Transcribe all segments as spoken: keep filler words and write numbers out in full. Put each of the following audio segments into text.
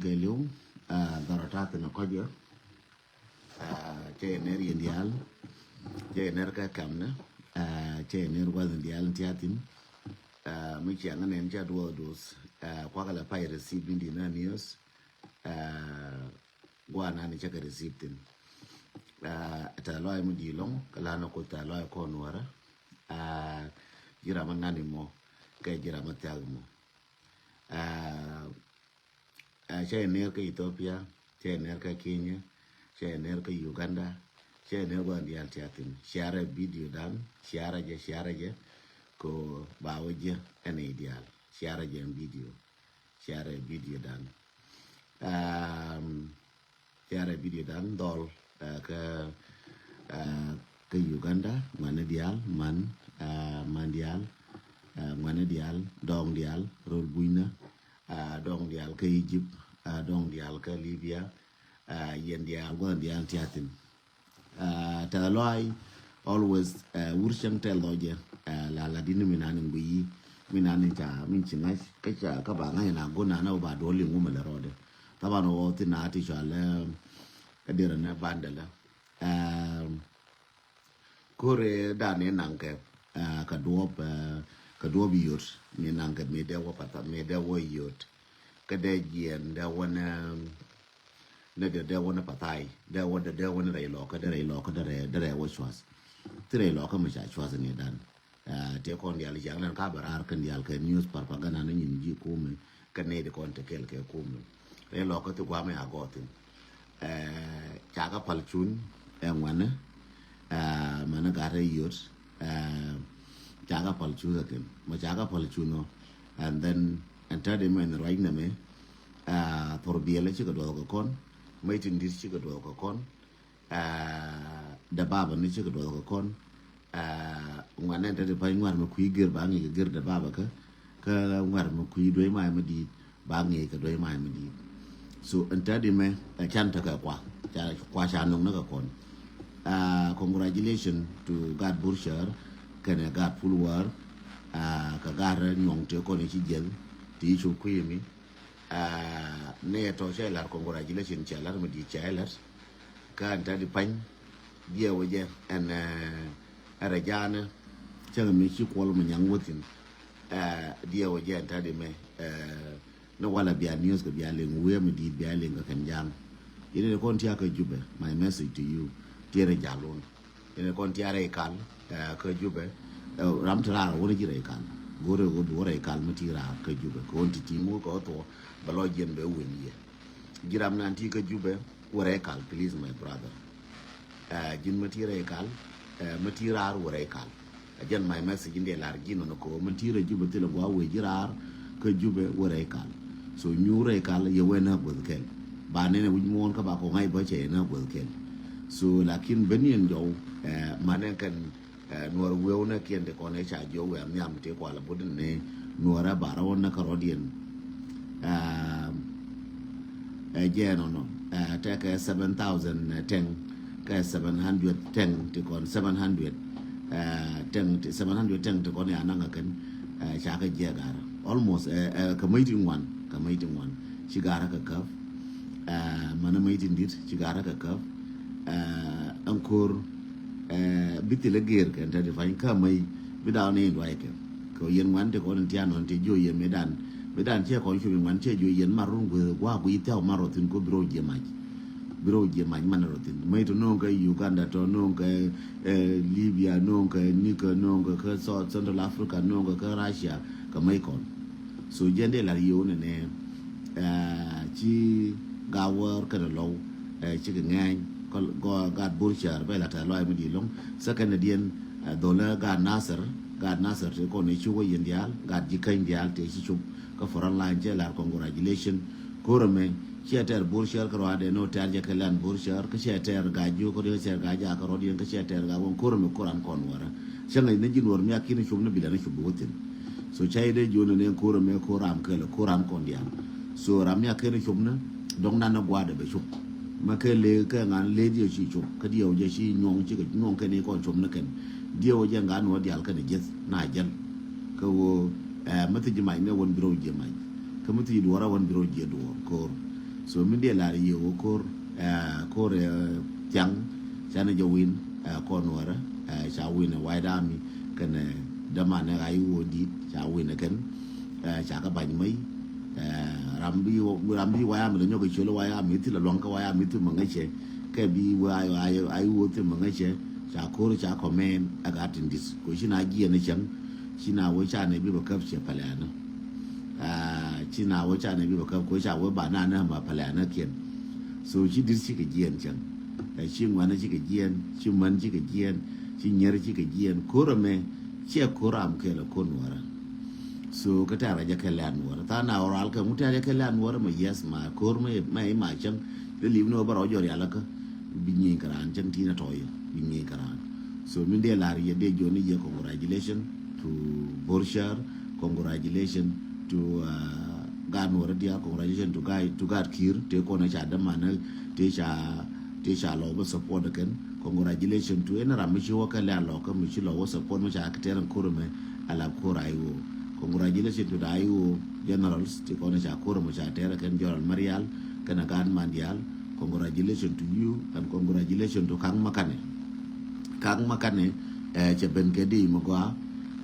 Kɛ liw, ah, dhɔrɔ ta̱a̱ thin kɔc yɛ. Ah, cɛ yɛ ner yɛn diaal. Cɛ yɛ ner kä kamnä. Ah, cɛ yɛ ner gua̱th in diaal in tia̱a̱ thin. Ah, mi ciaŋ nɛn ca duɔth duɔth. Ah, kuak ala pay receipt in di na news. Ah, gua̱a̱ nan cä kɛ receipt thin. Ah, tɛth lɔaac mi di lɔŋ, kä lan kuth tɛth lɔaac kɔn wärä. Ah, ji̱ ram mi nan imɔ, kɛ ji̱ ram mi thiak imɔ. Ah, ah, cɛ yɛ ner kä Ethiopia, cɛ yɛ ner kä Kenya, cɛ yɛ ner kä Uganda, cɛ yɛ ner gua̱n diaal tia̱a̱ thin. Share video dan, share jɛ, share jɛ, ko ba wä jɛ ɛn i̱ diaal. Share jɛ ɛn video, share video dan. Um, share video dan dhɔl, ah, kä, ah, kä Uganda, ŋuani diaal, man, ah, man diaal, ah, ŋuani diaal, dɔŋ diaal, rol buinä, ah, dɔŋ diaal kä Egypt, ah, dɔŋ diaal kä Libya, ah, yɛn diaal, gua̱n diaal tia̱a̱ thin. Ah, tɛth lɔaac always, ah, wur cäŋ tɛth lɔaac jɛ, ah, la la dini mi nan in gui yi, mi nan in ca, mi ci ŋa̱c, kä ca, kä ba ŋa̱c na gun nan a ba duɔl liŋ wumɛ lɛ rɔɔdɛ. Taban wä thin na ti cɔal, eh, kä dirɛ nɛ bandɛ lɛ. Ah, kore dan in naŋ kɛ, ah, kɛ duɔp, ah, kɛ duɔp yot, mi naŋ kɛ mi dee wä patha, mi dee wä yot. Kä dee jiɛn dee wä nɛ, nɛ dee, dee wä nɛ pathai, dee wä, dee, dee wä nɛ rɛy lɔkä, dee rɛy lɔkä, dee rɛy, dee rɛy wä cuath. Ti rɛy lɔkä mi ca cuath ni dan. Ah, tëë kɔn diaal ciaŋ nɛn ka bɛ raar kɛn diaal kɛ news propaganda ni nyin ji̱ kumɛ, kɛ nɛy di kɔn te kɛl kɛ kumɛ. Rɛy lɔkä ti guamɛ a gɔɔthin. Eh, cakɛ pal cun, eh, ŋuanɛ, eh, mɛnɛ gat rɛy yot, eh, cakɛ pal cun kɛ kɛn. Mɛ cakɛ pal cun ɔ, and then, ɛn tɛt imɛ ni ruac nɛmɛ, eh, thor biɛlɛ cikɛ duɔth kɛ kɔn, mɛ itin dit cikɛ duɔth kɛ kɔn, ah, dɛ baba ni cikɛ duɔth kɛ kɔn, ah, ŋuanɛ tɛt ipa̱ny ŋuar mɛ kui̱ gir ba ŋi̱i̱ kɛ gir dɛ baba kä, kä ŋuar mɛ kui̱ duec mac mɛ di̱i̱t ba ŋi̱i̱c kɛ duec mac mɛ di̱i̱t. So ɛn tɛt imɛ, ɛ can tekɛ kua, ca, kua ca no̱ŋ ni kɛ kɔn. Ah, congratulations to Gat Burchar kɛnɛ Gat Pulwar, ah, kɛ Gat rɛ nyuɔ̱ŋ tëë kɔn i̱ ci jiɛl ti i̱ cop kui̱ mi. Ah, ni ɛ tɔ cɛ lar congratulations cɛ lar mi di̱i̱t cɛ lar. Kä ɛn tɛt ipa̱ny diɛ wä jɛ ɛn, eh, ɛ rɛ jaanɛ cäŋ mi ci kuɔl mi nyaŋ wä thin. Eh, diɛ wä jɛ ɛn tɛt imɛ, eh, ni wala bia news kɛ bia liŋ wi̱i̱ mi di̱i̱t bia liŋ kɛ kɛn jaŋ. Yini ni kɔn tia̱ kä Jubɛ, my message to you, tiɛrɛ jalun. Yini kɔn tia̱ rɛy kal, eh, kä Jubɛ, eh, ram ti raar wä ni ji̱ rɛy kal. Go̱rɛ wä bi wä rɛy kal mi ti raar kä Jubɛ. Kɛ wä ti ti mu kɛ wä thuɔ, bɛ lɔ jiɛn bɛ win yɛ. Ji̱ ram nan ti kä Jubɛ, wä rɛy kal, please, my brother. Eh, ji̱n mä ti rɛy kal, eh, mä ti raar wä rɛy kal. Ɛ jɛn my message in dee lar ji̱n nɔ ko mä ti rɛy Jubɛ thilɛ gua wee ji̱ raar kä Jubɛ wä rɛy kal. So nyu rɛy kal yɛ wee nä guäth kɛl. Ba nɛn ɛ wi̱c muɔ̱ɔ̱n kä ba kɔŋ ay bä cɛ yɛ nä guäth kɛl. So lakin ben yɛn jɔw, eh, manɛ kɛn, eh, nuɔr wee wä nä kiɛn ti kɔn ɛ ca jiɔ wee nhiam ti kual a bot ni nuɔr ɛ bar wä nä kä rɔ̱diɛn. Eh, ɛ jɛ nɔnɔ, ɛ, tekɛ seven thousand, ɛ, tɛŋ, kɛ seven hundred tɛŋ ti kɔn, seven hundred, ɛ, tɛŋ ti, seven hundred tɛŋ ti kɔn ya naŋ kɛ kɛn, ɛ, ca kɛ jɛ gar. Almost, ɛ, ɛ, kɛ mäc ti ŋuan, kɛ mäc ti ŋuan. Ci gar kɛ käp, ɛ, mänä mäc ti dit, ci gar kɛ käp, ɛ, ɛn ko̱r, ɛ, bi thilɛ gër kɛ ɛn te ti pany kä mäc, bi daw ni in duay kɛ. Kɛ yɛn ŋuan ti kɔn in tian nɔn ti jiö yɛn mi dan, mi dan cɛ kɔn cup in ŋuan cɛ jiö yɛn mar run gueth guak guic thiaw mar rɔ thin ko bi rɔ jiɛ mac. Bi rɔ jiɛ mac man rɔ thin. Mäc tɔ no̱o̱ŋ kɛ Uganda, tɔ no̱o̱ŋ kɛ, eh, Libya, no̱o̱ŋ kɛ Niger, no̱o̱ŋ kɛ, kɛ South Central Africa, no̱o̱ŋ kɛ, kɛ Russia, kɛ mäc kɔn. So jɛn dee lar yio̱w nɛnɛ, eh, ci Gawär kɛnɛ Lɔw, eh, cikɛ ŋɛny, kɔ, gɔ, Gat Burchar, bɛ la tɛth lɔaac mi di̱i̱t lɔ̱ŋ. Second diɛn, eh, dholä Gat Nasir, Gat Nasir tëë kɔn i̱ cuk wä yɛn diaal, Gat ji̱ käny diaal tëë ci cop kä front line cɛ lar congratulation. Ko̱r ɛmɛ, ciɛ tɛr Burchar kä rɔadɛ ni wä tɛr jɛ kɛ lɛn Burchar, kä ciɛ tɛr Gat Jiök kä rɔadɛ, ciɛ tɛr Gat Jak kä rɔadɛ, kä ciɛ tɛr Gat Wän. Ko̱r ɛmɛ ko̱r an kɔn wärä. Cäŋ ɛ ni ji̱n wär mi a ki̱n cop ni bilɛ ni cop bi wä thi̱n. So ca yɛ dee jiön ni ko̱r ɛmɛ ko̱r ram kɛl ko̱r ram kɔn diaal. So ram mi a kɛn cop ni dɔ̱ŋ nan ni gua̱a̱dɛ bɛ cop. Ma kɛ le kɛ ŋa̱n le diɛ ci cop kä diɛ wä jɛ ci nyuɔ̱ŋ ci kɛ nyuɔ̱ŋ kɛn i̱ kɔn cop ni kɛn. Diɛ wä jɛ ŋa̱n wä diaal kɛn i̱ ji̱th na jäl. Kä wä, eh, mi thi ji̱ mac ni wän bi rɔ jiɛ mac. Kä mi thi ji̱ duɔɔr a wän bi rɔ jiɛ duɔɔr ko̱r. So min dee lar yɛ wä kor, eh, kor, eh, thiaŋ, canɛ jɛ win, eh, kɔn wärä, eh, ca win ɛ White Army kɛnɛ dämanɛ ɣa̱c wä dit, ca win ɛ kɛn, eh, ca kɛ ba̱ny mäc, eh, ram bi, ram bi White Army lɛ nyɔk kɛ ciöl White Army thil luaŋ kä White Army thil mä ŋäcɛ, kɛ bi wä ɣa̱c wä thil mä ŋäcɛ, ca kor ca kɔmɛn ɛ gat tin dit. Kɔ ci na jiɛn ɛ cäŋ, ci na wä ca nɛ bi bɛ käp cɛ pɛlɛ anä. Ah, ci na wä ca nɛ bi bɛ käp kɔ ca wä ba na nɛ ma pɛlɛ anä kiɛn. So ci dir ci kɛ jiɛn cɛŋ. Eh, ci ŋuanɛ ci kɛ jiɛn, ci män ci kɛ jiɛn, ci nyɛr ci kɛ jiɛn. Kor ɛmɛ ciɛ kor ram kɛl ɛ kor nuɔrä. So kä tɛ̈r a jɛ kɛ lɛ anuɔrä tha na ɣɔr al kɛ ŋu tɛ̈r a jɛ kɛ lɛ anuɔrä mɛ, yes, ma kor mɛ, mɛ ma cäŋ. Lɛ li̱w ni wä bä rɔ jɔ rial kä bi nyieny kɛ raan cäŋ tinɛ tɔy bi nyieny kɛ raan. So min dee lar yɛ dee joni yɛ congratulation to Borchar, congratulation to, uh, gat nuɔrä dia, congratulation to gat, to gat Kiir te kɔn ca dämanä te ca, te ca lɔ bä support kɛn. Congratulation to ɛn ram mi ci wä kɛ lɛ alɔ kä mi ci lɔ wä support mi ca kɛ tɛr kor mɛ. Ala kor IO. Congratulations to the IO generals ti kɔn ca kor mɛ ca tɛr kɛn General Marial kɛn a gat Mandial. Congratulations to you and congratulations to Kang Makane. Kang Makane, eh, cɛ ben kɛ di mɛ gɔa.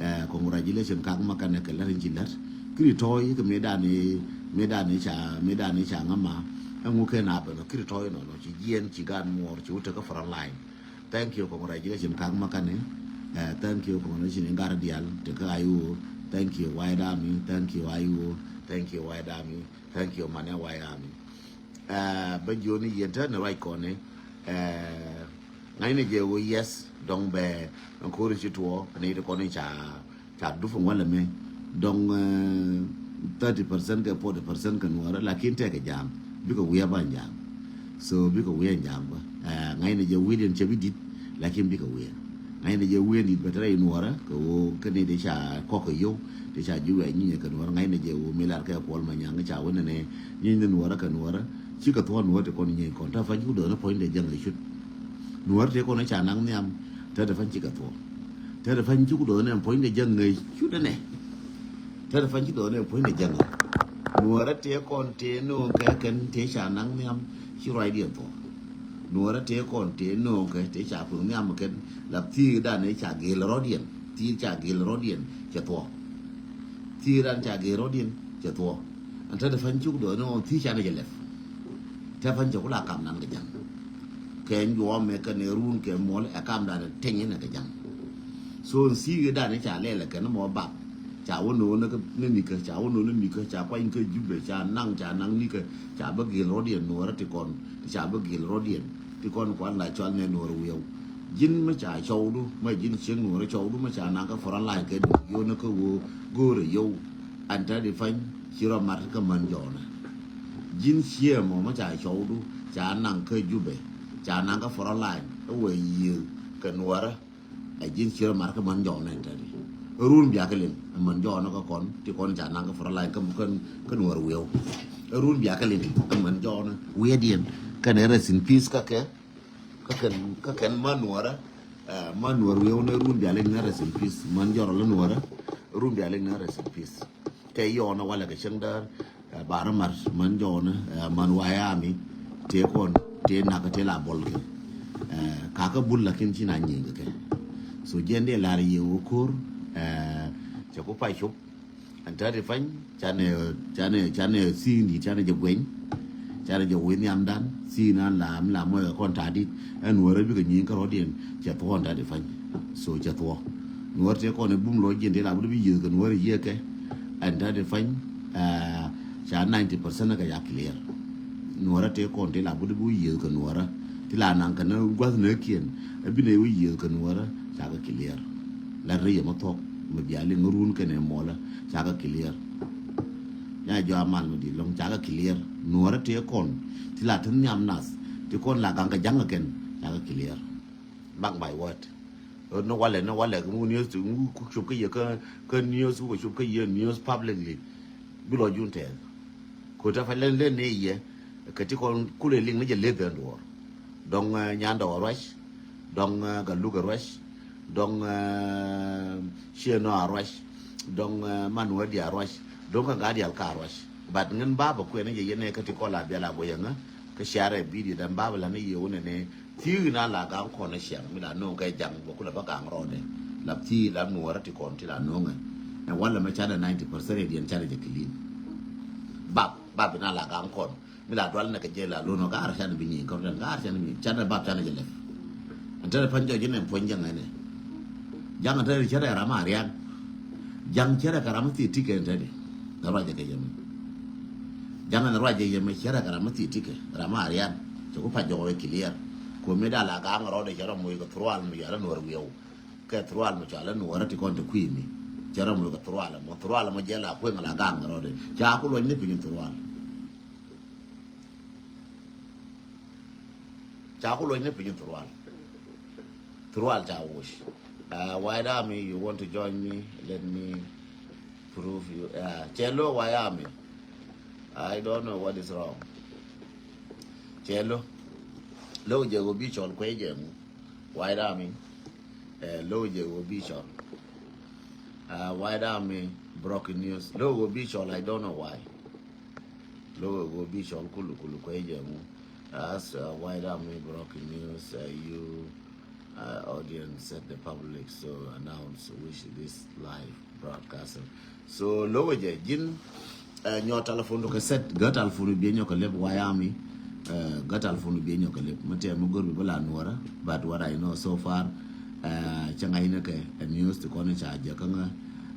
Eh, congratulations Kang Makane kɛ lɛr in ci lɛr. Kiri tɔy kɛ medan i, medan i ca, medan i ca ŋa ma. Ɛŋu kɛ na ben kiri tɔy nɔ nɔ ci jiɛn ci gat muɔr ci wä tekɛ front line. Thank you, congratulations Kang Makane. Eh, thank you, congratulations in gar dial te ka IO. Thank you White Army. Thank you IO. Thank you White Army. Thank you mane White Army. Eh, bä joni yɛn tɛ ni ruac kɔni. Eh, ŋa̱cni jɛ wä yes dɔŋ bɛ. Ɛn kori ci tuɔ ni ti kɔni ca ca dup in walɛ mɛ dɔŋ, eh, thirty percent kɛ forty percent kɛ nuɔrä lakin tɛkɛ ja̱a̱ŋ bikɛ wi̱i̱ a ban ja̱a̱ŋ. So bikɛ wi̱i̱ a ja̱a̱ŋ bä, eh, ŋa̱cnɛ jɛ wi̱i̱ diɛn cɛ bi di̱t lakin bikɛ wi̱i̱ a ŋa̱cnɛ jɛ wi̱i̱ a di̱t bɛ te rɛy nuɔrä kɛ ɣöö kɛn ni dee ca kɔk kɛ yio̱w dee ca ji̱ wɛc nyinyɛ kɛ nuɔrä ŋa̱cnɛ jɛ ɣöö mi lar kɛ kuɔl ma nyaŋ ca wä nɛnɛ nyinyɛ nuɔrä kɛ nuɔrä. Cikɛ thuɔ̱k nuɔrä ti kɔn nyieny kɔn ta fa̱ny ci ku dɔ̱ɔ̱n puɔ̱nydɛ jäŋ ɛ cut. Nuɔrä ti kɔn ca naŋ nhiam. Tɛt ɛ fa̱ny cikɛ thuɔ̱k. Tɛt ɛ fa̱ny ci ku dɔɔnɛ puɔ̱nydɛ jäŋ ŋäc cutdɛ nɛ. Tɛt ɛ fa̱ny ci dɔɔnɛ puɔ̱nydɛ jäŋ. Nuɔrä tëë kɔn tëë no̱o̱ŋ kɛ kɛn tëë ca naŋ nhiam ci ruacdiɛn thuɔ̱k. Nuɔrä tëë kɔn tëë no̱o̱ŋ kɛ tëë ca kuŋ nhiam kɛn la thiëëdan ëë ca gel rɔ̱diɛn thiëëd ca gel rɔ̱diɛn cɛ thuɔ̱k. Thiëëdan ca gel rɔ̱diɛn cɛ thuɔ̱k. Ɛn tɛt ɛ fa̱ny ci ku dɔɔnɛ ɣɔn thiëëd canɛ jɛ lɛp. Tɛt ɛ fa̱ny cɛ ku la kam nan kɛ ja̱ŋ. Kɛ nyuɔmɛ kɛnɛ run kɛ muɔl ɛ kamdan ɛ teny inɛ kɛ ja̱ŋ. So in thiëëk idan ica lɛl ɛ kɛn mɔ bak ca wä no̱o̱n ni nikä ca wä no̱o̱n ni nikä ca kuany kä Jubɛ ca naŋ ca naŋ nikä ca bä gil rɔ̱diɛn nuɔrä ti kɔn ti ca bä gil rɔ̱diɛn ti kɔn kuan la cɔal nɛ nuɔrä wiɛw. Ji̱n mi ca cɔwdu mi ji̱n cieŋ nuɔrä cɔwdu mi ca naŋ kä front line kɛ duɔ̱k yonä kä ɣöö go̱o̱rä yio̱w. Ɛn tɛt i̱ pa̱ny ci rɔ mat kä män jɔɔnä. Ji̱n ciëë mɔ mi ca cɔwdu ca naŋ kä Jubɛ ca naŋ kä front line ɛ wee yiëëth kɛ nuɔrä. Ɛ ji̱n ciɛ rɔ mar kä män jɔɔnɛ tɛt. Ɛ run biakä liŋ ɛ män jɔɔnɛ kä kɔn ti kɔn ca naŋ kä front line kä nuɔr wiɛw. Ɛ run biakä liŋ ɛ män jɔɔnɛ wiɛdiɛn kɛn ɛ rest in peace kä kɛ kä kɛn kä kɛn män nuɔrä. Män nuɔr wiɛw ni run biakä liŋ ni rest in peace män jɔɔnɛ lä nuɔrä. Run biakä liŋ ni rest in peace. Kɛ yɔɔnɛ walɛ kɛ cäŋ däär. Ɛ, barä mat män jɔɔnä, ɛ, män wayami tëë kɔn tëë nakä tëë la bɔl kɛ. Ɛ, kakä bul lakin ci na nyieny kɛ kɛ. So jiɛn dee lar yie wä ko̱r, ɛ, cɛ ku pay cop. Ɛn tɛt i̱ pany canɛ canɛ canɛ thi̱i̱n di̱t canɛ jɛ gueny. Canɛ jɛ wee nhiamdan thi̱i̱n an la mi la mɔc kɛ kɔn ta̱a̱ di̱t. Ɛn wärä bikɛ nyieny kä rɔ̱diɛn cɛ thuɔ̱ɔ̱n tɛt i̱ pany. So cɛ thuɔ̱ɔ̱ nuɔ̱r tëë kɔn i̱ bum lɔ jiɛn dee la bul bi yiëëth kɛ nuɔ̱r i̱ yiëëkɛ. Ɛn tɛt i̱ pany. Ca ninety percent kɛ ca clear. Nuɔrä tëë kɔn ti la budi bi wä yiëëth kɛ nuɔrä ti la naŋ kɛ ni gua̱th ni kiɛn. Ɛ bi ni wä yiëëth kɛ nuɔrä ca kɛ clear. La rɛy ɛmɛ thuɔ̱k mi bia liŋ run kɛnɛ muɔlä ca kɛ clear. Nya jɔa mal mi di̱t lɔ̱ŋ ca kɛ clear. Nuɔrä tëë kɔn ti la ti nhiam nath ti kɔn la gaŋ kɛ ja̱ŋ kɛ kɛn ca kɛ clear. Mark my word. Ni walɛ ni walɛ ŋu news ŋu ku cop kä yɛ kä news ku cop kä yɛ news publicly. Bi lɔ jun tɛth. Ko ta fa lɛn lɛn ni yɛ kä ti kɔn kulɛ liŋ ni jɛ leth ɛn duɔr. Dɔŋ nyandɔ a ruac. Dɔŋ galuk a ruac. Dɔŋ ciɛ nɔ a ruac. Dɔŋ man wä di a ruac. Dɔŋ kä ŋa dial ka a ruac. But ŋän bapä kuɛn ni jɛ yɛn ɛ kä ti kɔn la biɛl a guɔyɛ ŋä. Kä share video dan bapä la ni yɛ wunɛ ni thi̱i̱ na la gaŋ kɔn ni ciaŋ mi la no̱o̱ŋ kɛ jaŋ bä kulɛ bä gaŋ rɔɔdɛ. La thi̱i̱ la nuɔrä ti kɔn ti la no̱o̱ŋɛ. Ɛn walɛ mɛ canɛ ninety percent diɛn canɛ jɛ clean. Bap bap na la gaŋ kɔn mi la dual nɛ kɛ jɛ la lo̱n ɔ gaar canɛ bi nyiŋ kɔn gaar canɛ bi nyiŋ canɛ bap canɛ jɛ lɛp. Ɛn tɛrɛ pan jɔc inɛ puɔ̱ny jaŋ ɛnɛ. Jaŋ ɛn tɛrɛ cɛrɛ ram a rian. Jaŋ cɛrɛ kɛ ram thiee tikɛ ɛn tɛrɛ. Ɛ ruacɛ kɛ yɛmɛ. Jaŋ ɛn ruacɛ yɛmɛ cɛrɛ kɛ ram thiee tikɛ ram a rian. Cɛ ku pa jɔk ɛ clear. Kuɔ mi da la gaŋ rɔɔdɛ cɛ rɔ moc kɛ thurual mi yɔrɛ nuɔr wiɛw. Kɛ thurual mi cɔal ɛ nuɔrɛ ti kɔn ti kui̱ mi. Cɛ rɔ moc kɛ thurual mɔ thurual mɔ jɛ la kueŋ la gaŋ rɔɔdɛ ca ku luɔc ni piny thurual. Ca ku luɔc ni piny thurual. Thurual ca wuc. Uh, White Army, you want to join me? Let me prove you. Uh, Cello, White Army. I don't know what is wrong. Cello. Lo je go bi chol kwe je mu. White Army. Uh, lo je go bi chol. Uh, White Army, broken news. Lo go bi chol, I don't know why. Lo go bi chol kulu kulu kwe je mu. As uh, White Army broken news, uh, you uh, audience set the public so announce which this live broadcasting. So lo go je jin uh, nyɔ telephone to ka set ga telephone bi nyɔ ka lep White Army. Uh, ga telephone bi nyɔ ka lep. Mate mo gor bi bala nuora. But what I know so far, uh, changa ina ke a news to kone cha ja kanga.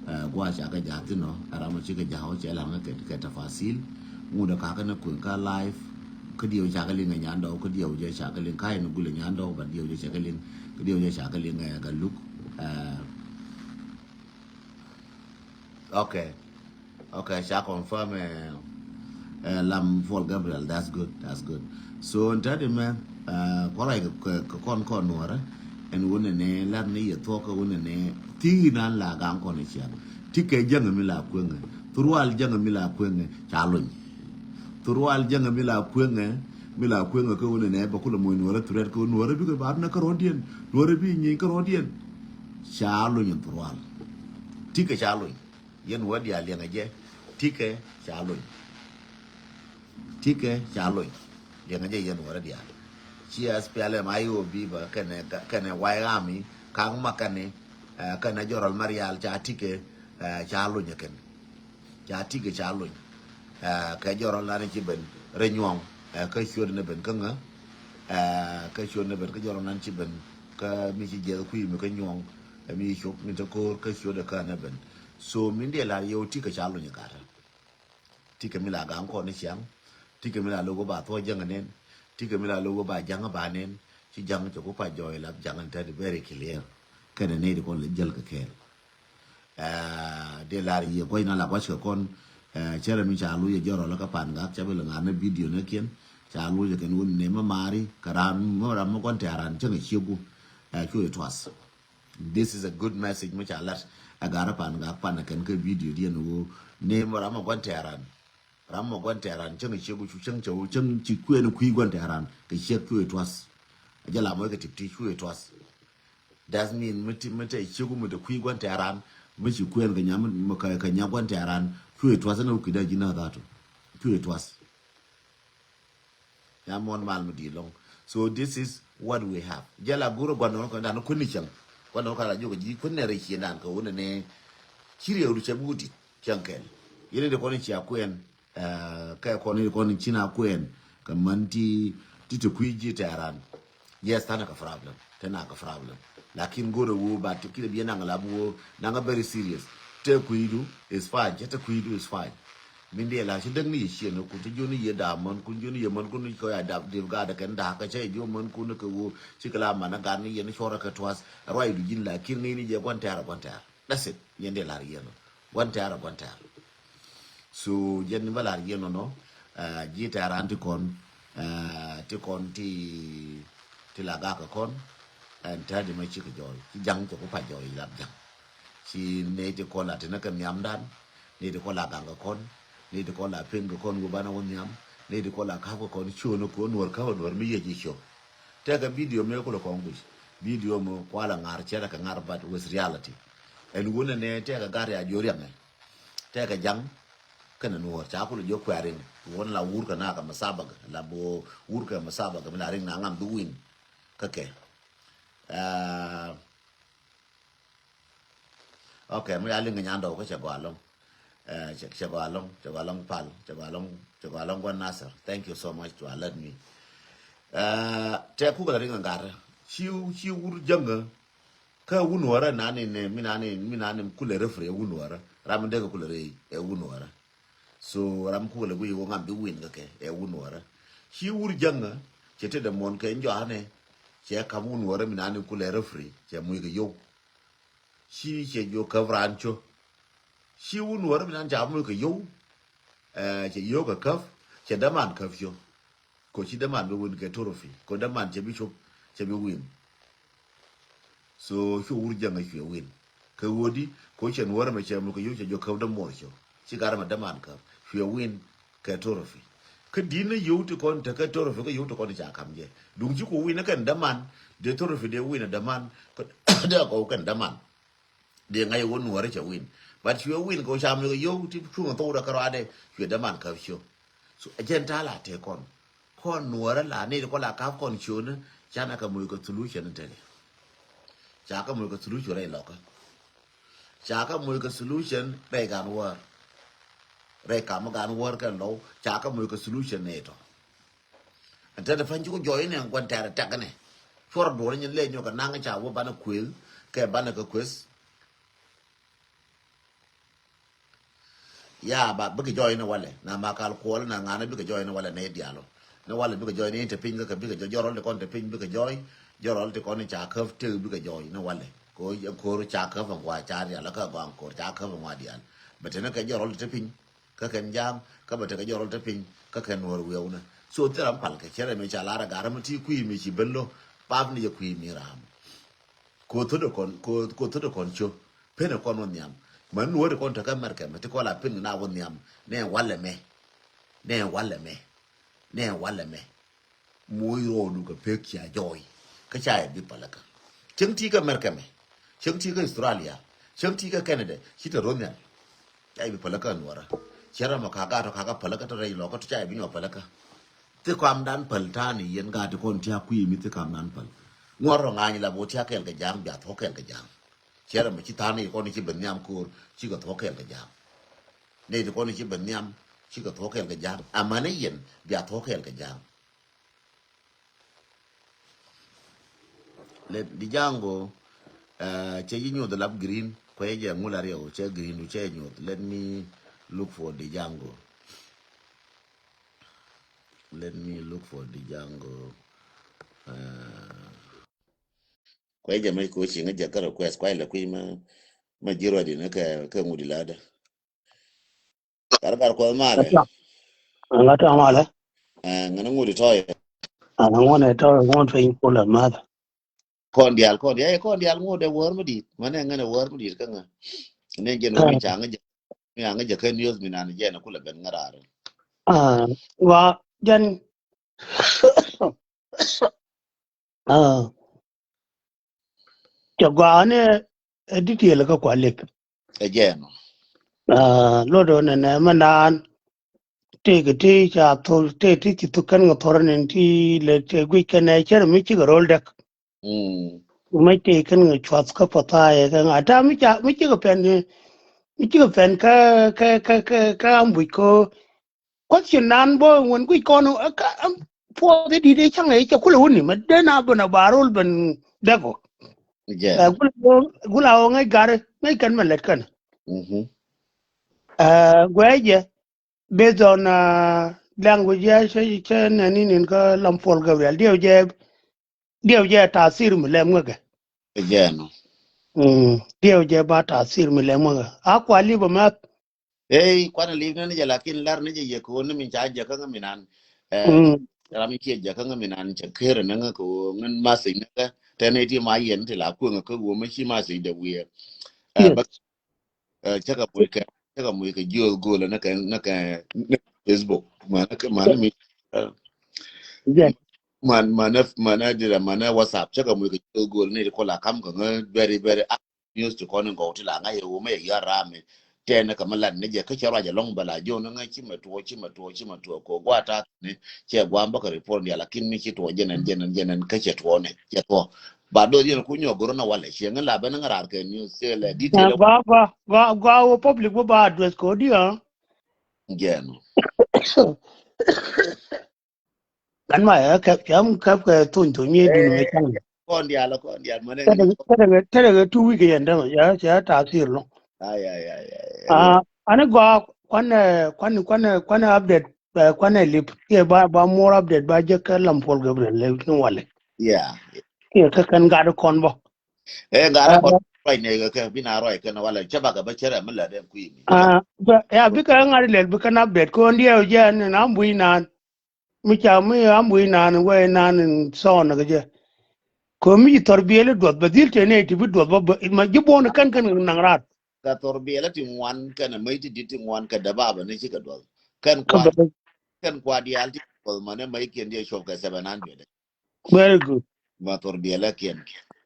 Uh, gua cha ka ja tino arama chi ka ja ho che la nga ke ke tafasil. Muda ka ka na kun ka live. Kä diɛw ca kä liŋ ɛ nyandɔw, kä diɛw jɛ ca kä liŋ, kä in gulɛ nyandɔw, but diɛw jɛ ca kä liŋ, kä diɛw jɛ ca kä liŋ ɛ kä luk. Uh, okay. Okay, ca confirm ɛ uh, lam Paul Gabriel. That's good, that's good. So in tadi mɛ uh, kɔrɔ kɛ kɔn kɔn nuɔrɛ. Ɛn wunɛ ni lar ni yɛ thuɔk kɛ wunɛ ni ti nan la gaŋ kɔn cian. Ti kɛ jɛŋ mi la kueŋɛ. Thurual jɛŋ mi la kueŋɛ ca luny. Thurual jäŋä mi la kueŋɛ, mi la kueŋɛ kä wunɛ nɛ bä kulɛ moc nuɔrɛ threat kä nuɔrɛ bikɛ bar nɛ kä rɔ̱diɛn, nuɔrɛ bi nyiny kä rɔ̱diɛn. Ca luny in thurual. Tikɛ ca luny. Yɛn wä diaal liɛŋɛ jɛ. Tikɛ ca luny. Tikɛ ca luny. Liɛŋɛ jɛ yɛn wä diaal. Ci SPLM IO bi bä kɛnɛ kɛnɛ White Army kaŋ ma kɛnɛ kɛnɛ jɔrɔl ma rial ca tikɛ ca luny kɛn. Ca tikɛ ca lony. Ɛ, kɛ jɔrɔ lan ci ben rɛ nyuɔŋ. Ɛ, kä ciöt ni ben kä ŋä. Ɛ, kä ciöt ni ben kä jɔrɔ lan ci ben kä mi ci jiɛth kui̱ mi kä nyuɔŋ. Ɛ, mi ci cop mi te ko̱o̱r kä ciöt ɛ kä ni ben. So min diɛ lar yɛw tikɛ ca lony ɛ gatɛ. Tikɛ mi la gaŋ kɔn ni ciaŋ. Tikɛ mi la lo̱k wä ba thuɔ̱c jäŋ ɛ nen. Tikɛ mi la lo̱k wä ba jaŋ ɛ ba nen. Ci jaŋ cɛ ku pa jɔɔy la jaŋ ɛ tɛt very clear. Kɛnɛ nɛy ti kɔn lɛ jäl kɛ kɛɛl. Ɛ, dee lar yiëë guɔ̱c na la gua̱c kɛ kɔn. Ɛ, cärɛ mi ca luc ɛ jɔrɔ lä kä pan gak ca bi lɛ ŋa̱r ni video ni kiɛn. Ca luc ɛ kɛn wun ni mɛ mari kɛ ran mɛ ram mɛ gua̱n tɛ̈ran cäŋ ɛ cieku. Ɛ, cu ɛ tuath. This is a good message mi ca lat. Ɛ gar ɛ pan gak pan ɛ kɛn kä video diɛn ɣöö ni mɛ ram mɛ gua̱n tɛ̈ran. Ram mɛ gua̱n tɛ̈ran cäŋ ɛ cieku cu cäŋ cɛ wä cäŋ ci kuɛn kui̱ gua̱n tɛ̈ran kɛ ciek cu ɛ tuath. Ɛ jɛ la mɔc kɛ tip ti cu ɛ tuath. That mean mi ti mi te cieku mi te kui̱ gua̱n tɛ̈ran mi ci kuɛn kɛ nyam mi kɛ kɛ nyam gua̱n tɛ̈ran. Cuɛ tuath ni wä kui̱da ji̱n na dhatu. Cuɛ tuath. Nyam muɔ̱n mal mi di̱i̱t lɔŋ. So this is what we have. Jɛ la gurɛ gua̱n nɔn kɔn dan kuäni cäŋ. Gua̱n nɔn kɔn la jiök ji̱ kuäni rɛy cieŋ dan kɛ wun ni ci riɛw du cɛ bi wut dit cäŋ kɛl. Yɛn in de kɔn in cia kuɛn. Ɛ, kɛ kɔn i̱ kɔn i̱ ci na kuɛn kɛ män ti ti ti kui̱ ji̱ tɛ̈ran. Yes, thanɛ kɛ problem. Te na kɛ problem. Lakin go̱rɛ wu ba ti kidɛ biɛ naŋ la bi wu naŋ a very serious. Te kui̱du is fine. Cɛ te kui̱du is fine. Min diɛ la ci däk ni yɛ ciɛ ni kun ti ji̱ ni yɛ dam män kun ji̱ ni yɛ män kun ni kɔ ya dap dip gat kɛn dak kɛ cɛ ji̱ män kun ni kɛ wu ci kɛ la man a gat ni yɛ ni cuɔrɛ kɛ tuath. Ruacdu ji̱n lakin ŋäcni jɛ gua̱n tɛ̈r a gua̱n tɛ̈r. That's it. Yɛn dee lar yɛn ɔ. Gua̱n tɛ̈r ɔ gua̱n tɛ̈r. So yɛn bä lar yɛn ɔnɔ. Ji̱ tɛ̈r an ti kɔn, ti kɔn ti, ti la gak kɔn. Ɛn tɛ̈r di mɛ cikɛ jɔɔy ci ja̱ŋ cɛ ku pac jɔɔy lap ja̱ŋ. Ci nɛy ti kɔn la ti ni kɛ nhiamdan, nɛy ti kɔn la gaŋ kɛ kɔn, nɛy ti kɔn la pen kɛ kɔn wä banɛ wä nhiam, nɛy ti kɔn la ka̱p kɛ kɔn ciöön kɛ nuɔr ka̱p nuɔr mi yɛ ji̱ ciök. Tɛkɛ video mëë kulɛ kɔn guic. Video mɔ kualɛ ŋa̱r cɛrɛ kɛ ŋa̱r but with reality. Ɛn wunɛ nɛ tɛkɛ gat ya jiö riaŋɛ. Tɛkɛ ja̱ŋ. Kɛnɛ Nuɔr ca kulɛ jiök kuɛ̈r in. Wun la wur kɛ na kɛ masabak. La bo wur kɛ masabak mi la riŋ na ŋam bi win. Kä kɛ. Ah, okay, mi ya liŋ kɛ nyandɔw kä cɛ gɔaa lɔŋ. Eh, cɛ, cɛ gɔaa lɔŋ, cɛ gɔaa lɔŋ pal, cɛ gɔaa lɔŋ, cɛ gɔaa lɔŋ guan Nasir. Thank you so much to alert me. Eh, tɛ kukɛ la riŋ ɛ gat. Ci, ci wur jäŋä. Kä wun wärä nani ni, mi nani, mi nani kulɛ referee wun wärä. Ram mi dee kɛ kulɛ rɛy ɛ wun wärä. So ram kulɛ wi̱i̱ wä ŋam bi win kɛ kɛ ɛ wun wärä. Ci wur jäŋä cɛ te dɛ muɔn kɛ jɔanɛ. Cɛ kap wun wärä mi nani kulɛ referee cɛ muc kɛ yow. Ci cɛ jiɔ käp raan cɔ. Ci wun wärä mi nani ca muc kɛ yow. Eh, cɛ yow kɛ käp cɛ däman käp cɔ. Ko ci däman bi win kɛ trophy. Ko däman cɛ bi cop cɛ bi win. So cu wur jäŋä cuɛ win. Kɛ ɣöö di ko cɛn wärä mɛ cɛ muk kɛ yo̱ cɛ jɔ käp dämuɔr cɔ. Ci garɛ mɛ däman käp cuɛ win kɛ trophy. Kä di̱t ni yo̱ ti kɔn tekɛ trophy kä yo̱ ti kɔn ca kam jɛ. Duŋ ci ku win kɛn däman dee trophy dee win däman. Kä dee kɔw kɛn däman. Dee ŋa̱c wä nuɔrä cɛ win. But cuɛ win kɛ wä ca muk kɛ yo̱ ti cuŋ thok dɛ kä ruadɛ cuɛ däman käp cɔ. So a jɛn ta̱a̱ la tëë kɔn. Kɔn nuɔrä la ni kɔn la kap kɔn ciötni. Canɛ kɛ moc kɛ solution tëë. Ca kɛ moc kɛ solution rɛy lɔkä. Ca kɛ moc kɛ solution rɛy gan wäär. Rɛy kam gan wäär kɛ lɔw ca kɛ moc kɛ solution ni tɔ. Ɛn tɛt pany ci ku jɔɔy ni ɛn gua̱n tɛɛr tɛk ni. Cuɔr duɔl nyin lɛ nyɔk kɛ naŋ ca wä banɛ kuëëth kɛ banɛ kɛ kuëth. Ya ba bikɛ jɔɔy ni walɛ na ma kal kuɔl na ŋa̱n bikɛ jɔɔy ni walɛ ni diaal ɔ. Ni walɛ bikɛ jɔɔy ni te piny kä kɛ bikɛ jɔɔy jɔrɔl ti kɔn te piny bikɛ jɔɔy. Jɔrɔl ti kɔn ca käp tek bikɛ jɔɔy ni walɛ. Ko ko̱r ca käp ɛn gua ca diaal kä gɔaŋ ko̱r ca käp ɛn gua diaal. Bɛ te ni kɛ jɔrɔl ti te piny. Kä kɛn ja̱a̱ŋ kä bɛ tekɛ jɔrɔl te piny kä kɛn nuɔr wiɛw nɛ. So thil ram pal kɛ cɛ rɛ mi ca lar a gar mi ti kui̱ mi ci ben lo pap ni jɛ kui̱ mi ram. Ko thot kɔn ko ko thot kɔn co pen kɔn wä nhiam. Mɛ nuɔr kɔn tekɛ mɛrkɛ mɛ ti kɔn la pen na wä nhiam nɛ walɛ mɛ. Nɛ walɛ mɛ. Nɛ walɛ mɛ. Moc rɔɔdu kɛ pek cia jɔɔy kä ca yɛ bi pälä kä. Cäŋ ti kä America mɛ, cäŋ ti kä Australia, cäŋ ti kä Canada ci te ro̱n nhial. Ca yɛ bi pälä kä nuɔrä. Cɛ ram ɔ ka gat ɔ ka kä pälä kä te rɛy lɔ kä te ca yɛ bi nyɔ pälä kä. Thi kam dan päl ta̱a̱ ni yɛn gat ti kɔn tia kui̱ mi thi kam dan päl. Ŋuɔr rɔ ŋa̱ny la bo tia kɛɛl kɛ ja̱a̱ŋ bia thuɔ̱k kɛɛl kɛ ja̱a̱ŋ. Cɛ ram ɔ ci tha̱a̱n ni kɔn ci ben nhiam ko̱o̱r ci kɛ thuɔ̱k kɛɛl kɛ ja̱a̱ŋ. Nɛy ti kɔn ci ben nhiam ci kɛ thuɔ̱k kɛɛl kɛ ja̱a̱ŋ. Amäni yɛn bia thuɔ̱k kɛɛl kɛ ja̱a̱ŋ. Let Dijango, uh, cɛ yi nyuɔth lap green, kuɛ jɛ ŋul ariɛw, cɛ green du cɛ nyuɔth. Let me look for Dijango. Let me look for Dijango. Uh, kuɛ jɛ mɛ ko ci ŋa jɛ ka request kuɛ la kui̱ ma ma ji̱ ruadi ni kɛ kɛ ŋudi lada. Kar kar kuɔth malɛ. Ŋa tɔ̱ malɛ. Ŋa ni ŋut itɔyɛ. Ŋa ŋut itɔyɛ ŋut piny kulɛ math. Kɔn dial kɔn dial kɔn dial ŋut ɛ wär mi dit. Mane ŋa ni wär mi dit kä ŋa. Ne jɛn wä mi ca ŋa jɛ mi a ŋa jɛ kɛ news mi nan jɛn kulɛ ben ŋa rar. Wa jɛn. Cɛ gɔaa ni ɛ detail kä kua lik. Ɛ jɛn. Luɔt ɔ nɛnɛ mɛ naan. Tëëkɛ ti ca thor tëë ti ci thuk kɛn kɛ thor ni ti lɛ tëë guic kɛn ɛ cɛr mi cikɛ rol dɛk. Mɛ tëë kɛn kɛ cuath kä pathayɛ kɛ ŋa ta mi ca mi cikɛ pɛn mi cikɛ pɛn kä kä kä kä ambuc ko. Question nan bä ŋuɔn guic kɔn ɛ ka ɛm puɔth i̱ di̱t i̱ cäŋ ɛ i̱ cɛ kulɛ wuni mɛ den a ben a ba rol ben dɛk ɔ. Ɛ gula ɣöö gula ɣöö ŋäc gari ŋäc kɛn mɛ lɛt kɛn. Ɛ guɛcɛ based on language cɛ cɛ nɛni nin kä Lam Paul Gabriel diɛw jɛ diɛw jɛ tathir mi lɛm ŋäkɛ. Jɛ nɔ. Diɛw jɛ ba tathir mi lɛm ŋäkɛ a kua lip a math. Ey kuan a lip ni jɛ lakin lar ni jɛ yɛ kɛ wä ni min ca jɛ kä ŋä minan. Ram in ciɛ jɛ kä ŋä minan cɛ ker ni ŋä kɛ wä ŋän masej ni ŋä tɛn iti ma yɛn ti la kueŋ kä wä ma ci masej dɛ wiɛ. Bä cä kɛ muc kɛ cä kɛ muc kɛ jiöth go̱o̱lä ni kɛ ni kɛ ni Facebook ma ni kɛ ma ni mi. Man man man dira man WhatsApp cä kɛ muc kɛ jiöth go̱o̱lä ni ti kɔ la kam kɛ ŋä very very news ti kɔn in gɔw ti la ŋa̱c i̱ wumɛ yɛ yɔ̱a̱ raam i̱ Tɛn kä mi lat ni jɛ kä cɛ ruac ɛlɔŋ bɛ la jiɔn ni ŋä ci mɛ tuɔ, ci mɛ tuɔ, ci mɛ tuɔ. Kɛ gua̱a̱ ta̱a̱ ni cɛ gua̱a̱ bä kɛ report diaal, lakin mi ci tuɔ jɛn ɛn, jɛn ɛn, jɛn ɛn kä cɛ tuɔ ni, cɛ tuɔ. Ba do̱r yɛn ku nyɔk go̱r na walɛ, ciɛ ŋä la ben ŋä raar kɛ news, cɛ lɛ detail. Gua, gua, gua, gua wä public wä ba address kodi, ha? Jɛn. Kan ma ya kɛ, ya mu kɛ, kɛ tuny, tuny mi dun mi chang. Kɔn diaal, kɔn diaal, mane. Tɛdɛ, tɛdɛ, tɛdɛ two week yɛn dämɛ, ya, ya ta̱a̱ thir lɔ. Ay, ay, ay, ay, ay. Ah, ani gua, kuan, eh, kuan, kuan, eh, kuan update, eh, kuan lip, kiɛ ba, ba more update, ba jɛ kɛ Lam Paul Gabriel lɛ ni walɛ. Yeah. Kiɛ kɛ kɛn gat kɔn bɔ. Eh, gat kɔn, ruac ni kɛ, bi na ruac kɛn walɛ, cɛ ba kɛ bä cɛ rɛ mi lɛ den kui̱ mi. Ah, bɛ, ya, bi kɛ ŋa̱t lɛl, bi kɛn update, kɔn diɛ jɛ ni na bui nan. Mi ca mi am wi̱i̱ naan, wee naan in thɔɔn kɛ jɛ. Kɛ mi ci thɔr biɛli duɔth bɛ dhil tëë nɛy ti bi duɔth bä, bä ma ji̱ buɔ̱n kɛn kɛn naŋ raat. Kɛ thɔr biɛli ti ŋuan kɛn a mäc ti dit ti ŋuan kɛ däbabä ni ci kɛ duɔth. Kɛn kua, kɛn kua diaal ti duɔth ma ni mäc kiɛn diɛ cuɔp kɛ seven hundred. Very good. Ma thɔr biɛli kiɛn.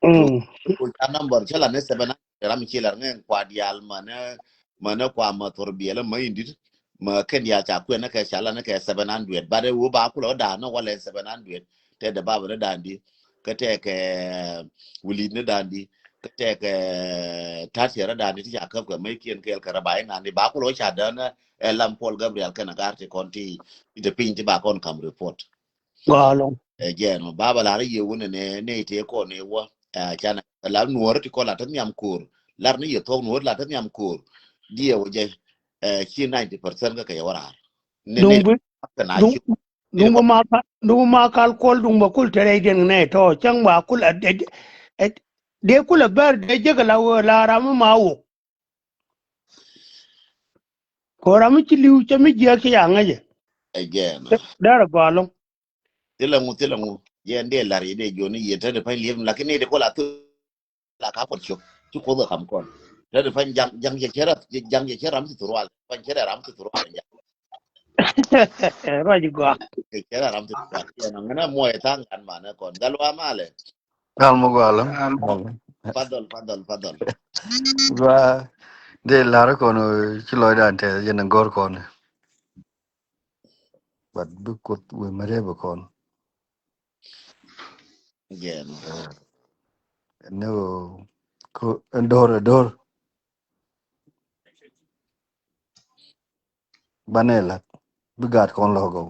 Mm. Ku ca number cä la ni seven hundred ram ci lar ŋɛn kua diaal ma ni, ma ni kua ma thɔr biɛli ma in dit. Ma kɛn diaal ca kuɛn ni kɛ ca la ni kɛ seven hundred. But ɛ wä ba kulɛ wä da̱a̱n ni walɛ seven hundred. Tɛ däbabä ni da̱a̱n di. Kä tɛ kɛ wilit ni da̱a̱n di. Kä tɛ kɛ ta̱t cɛ rɔ da̱a̱n di ti ca käp kɛ mäc kiɛn kɛɛl kɛ rɔ ba in ŋa̱n di ba kulɛ wä ca däär ni ɛ Lam Paul Gabriel kɛn a gar ti kɔn ti, ti piny ti ba kɔn kam report. Gɔlɔ. Ɛ jɛn mɔ baba lar yie wun nɛ nɛ te kɔn ɛ wä. Ɛ can la nuɔr ti kɔn la te nhiam kor. Lar ni yie thok nuɔr la te nhiam kor. Diɛ wä jɛ. Ɛ ci ninety percent kä kɛ yɛ wä rar. Nɛ nɛ. Duŋ bi, duŋ bi ma kal, duŋ bi ma kal kuɔl duŋ ba kul te rɛy diɛn nɛ tɔ cäŋ ba kul a dee, dee kul a bɛr dee jek la wä la ram ma wok. Kora mi ci li̱w cɛ mi jiɛk cɛ ya ŋäcɛ. Ɛ jɛn. Dɛr a gɔl loŋ. Thilɛ ŋu, thilɛ ŋu. Jɛn dee lar yɛ dee jiɔni yɛ te de pa̱ny liep, lakin ni de kola thil la ka kuɔt cop. Ci kuoth kɛ kam kɔn. Te de pa̱ny jaŋ, jaŋ cɛ cɛ ram, jaŋ cɛ cɛ ram ci thurwal. Pa̱ny cɛ dee ram ci thurwal jaŋ. Ruac gɔaa. Cɛ dee ram ci thurwal. Jɛn ŋänä muɔc thaŋ kan manɛ kɔn. Gal wa malɛ. Gal mɔ gɔaa lä. Fadhol, fadhol, fadhol. Gua dee lar kɔn ci lɔcdan tɛth yɛn gɔr kɔn. But bi kuoth wee mɛ rep kɔn. Jɛn. Ni ko do̱r, do̱r. Banɛ la̱t bi gaat kɔn lɔk gɔw.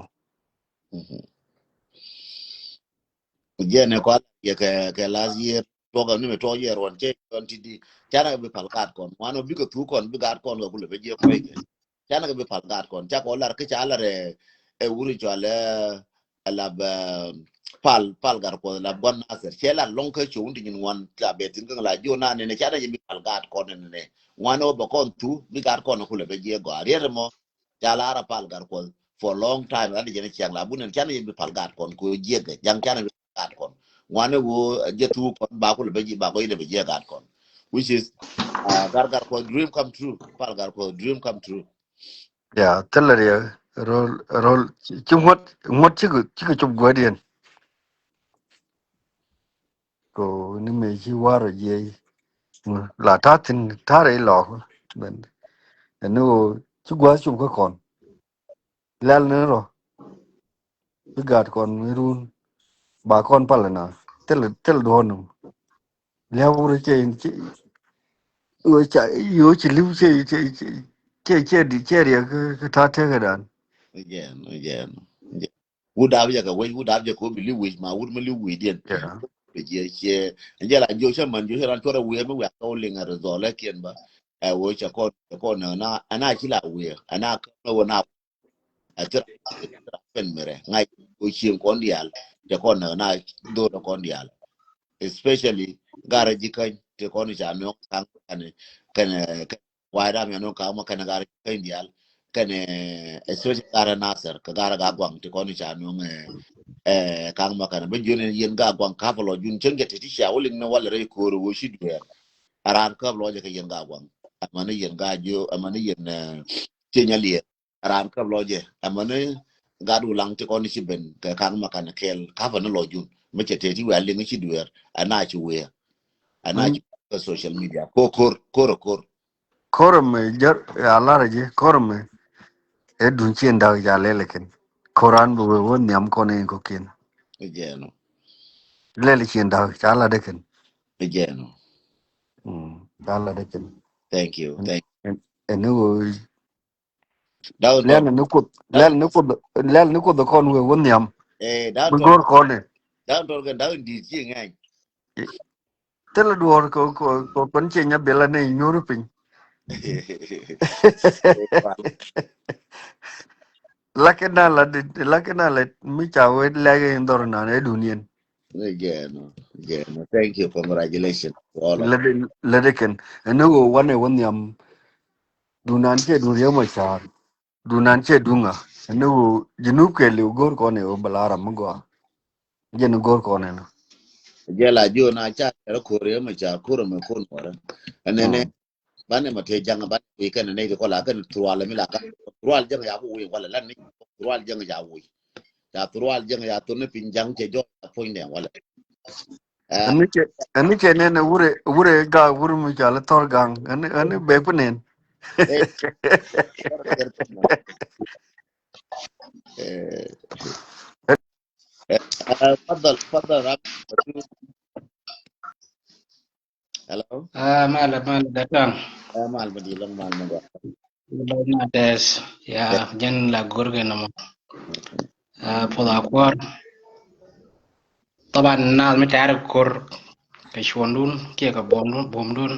Jɛn ɛ kɔn yɛ kɛ, kɛ last year tuɔk ni mi tuɔk yɛ ruɔn cɛ yɔn ti di. Canɛ kɛ bi pal gaat kɔn wan ɔ bikɛ thuk kɔn bi gaat kɔn kɛ kulɛ bɛ jiɛ kuɛy kɛ. Canɛ kɛ bi pal gaat kɔn ca kɔn lar kä ca lar ɛ wuri cɔal ɛ lap pal, pal gar kuɔth lap guan Nasir cɛ lar lɔŋ kä cio̱w ti nyin ŋuan la bɛ thin kä la jiɔ na nɛnɛ canɛ jɛ bi pal gaat kɔn nɛnɛ. Ŋuan ɔ bɛ kɔn thu bi gaat kɔn kulɛ bɛ jiɛ gɔaa riɛt mɔ. Ca lar a pal gar kuɔth for a long time rat jɛ ni ciaŋ la bu nɛn canɛ jɛ bi pal gaat kɔn ko jiɛ gɛ jaŋ canɛ bi pal gaat kɔn. Ŋuan ɔ jɛ thu kɔn ba kulɛ bɛ jiɛ ba gɔy lɛ bɛ jiɛ gaat kɔn. Which is gar gar kuɔth dream come true. Pal gar kuɔth dream come true. Ya thilɛ riɛ rol rol ci ŋuɔt ŋuɔt cikɛ cikɛ cop guädiɛn. Ko ni mëë ci warɛ jiɛc la ta̱thin ta̱rɛ ilɔk. Bɛn ɛn ni ɣöö ci gua̱a̱th cop kä kɔn lɛl ni rɔ. Bi gaat kɔn mi run ba kɔn palɛ na thil thil duɔ̱ɔ̱n ni lia̱w wurɛ cɛ in cɛ. Ɣöö ca ɣöö ci li̱w cɛ cɛ cɛ cɛ di cɛ riɛk kä ta̱a̱ tekädan. Again, again. Wut dap jɛ kɛ wec, wut dap jɛ kɛ wec bi li̱w wec ma wut mi li̱w wec diɛn. Bi jiɛ ciɛ ɛn jɛ la jiɔ cä man jiɔ cä ran cuɔrɛ wiɛ mi wiɛ kɛ wä liŋ ɛ ri dhɔl ɛ kiɛn ba. Ɛ wä cɛ kɔn cɛ kɔn nɛ na ɛn a ci la wiɛ ɛn a kɛ wä na. Ɛ ci ran pen mi rɛ ŋa̱c wä cieŋ kɔn diaal cɛ kɔn nɛ na dhol kɔn diaal. Especially garɛ ji̱ käny ti kɔn ca nuɔ̱ŋ kaŋ kɛn kɛn Wa̱i̱ ram yɛn ɣän ka̱a̱k ma kɛn ɛ gar käny diaal kɛn ɛ especially gar ɛ Nasir kɛ gar ɛ Gak Guaŋ ti kɔn i̱ ca nuɔ̱ŋ ɛ ka̱a̱k ma kɛn ɛ bä jiön ɛn yɛn Gak Guaŋ ka̱pɛ lɔ jun cäŋ jɛ ti ti cia wä liŋ ni walɛ rɛy ko̱o̱r ɛ wä ci dueer. Ɛ raan käp lɔ jɛ kɛ yɛn Gak Guaŋ ɛmɛn ni yɛn Gak Jiö ɛmɛn ni yɛn Cieny Aliɛɛr. Raan käp lɔ jɛ ɛmɛni gat Wulaŋ ti kɔn ci ben kɛ ka̱n ma ka̱n kɛɛl ka̱pä ni lɔ jun mi cɛ tëë ti wiaa liŋ ci dueer ɛn a ci wëë ɛn a ci kɛ social media ko ko̱r ko̱r ko̱r. Ko̱r ɛmɛ jär a lar ji̱ ko̱r ɛmɛ. Ɛ duŋ cieŋ da̱k ca lɛl kɛn. Ko̱ran bi wee wä nhiam kɔn in kɔ̱kiɛn. Ɛ jɛn ɔ. Lɛl cieŋ da̱k ca lat kɛn. Ɛ jɛn ɔ. Mm, ca lat kɛn. Thank you. Thank you. Ɛn, ɛn, ɛn ni ɣöö Daw lɛl ni Kuoth, lɛl ni Kuoth, lɛl ni Kuoth kɔn wee wä nhiam. Eh, daw mi tɔr go̱r kɔn in. Daw tɔr kɛn daw in di̱i̱t cieŋ ɛn. Thilɛ duɔ̱ɔ̱r kɛ, kɛ, kɛ kɔn cie nya bilä ni nyuur piny. Lakin na la di, lakin na la mi ca wee lɛk in dhɔr nan ɛ duniɛn. Again, again. Thank you. Congratulations to all of you. Lɛ di, lɛ di kɛn. Ɛn ni wee wä ni wä nhiam. Dunan cɛ dun riɛm a caar. Dunan cɛ duŋa. Ɛn ni wee Junub kɛ liw go̱r kɔn in wee bɛ la ram mi gɔaa. Jɛn go̱r kɔn ɛnɔ. Jɛ la jiö na ca kɛrɛ ko̱r yɛ mɛ ca ko̱r mɛ ko̱r nuɔrɛ. Ɛnɛnɛ. Mm. Banɛ mɛ te jaŋ banɛ wui kɛn nɛ ti kɔla kɛn thurual mi la ka. Thurual jaŋ ya bu wui wala lan ni thurual jaŋ ya wui. Ya thurual jaŋ ya thun ni piny jaŋ cɛ jɔ ya puny nɛ wala. Eh. Ɛn ni cɛ, ɛn ni cɛ nɛn wure, wure ga wure mi ca lɛ thɔr gaŋ. Ɛn ni, ɛn ni bɛ ku nɛn. Eh. Eh. Eh, eh, fadal, fadal, Rab. Hello? Ah, mal, mal, datang. Eh, mal, madi, long, mal, madi. Long, mal, des. Ya, jɛn la gurge namo. Ah, puɔth a kuɔr. Taban, na mi tɛr kor. Kɛ cuɔndun kiɛ kɛ buɔmdun, buɔmdun.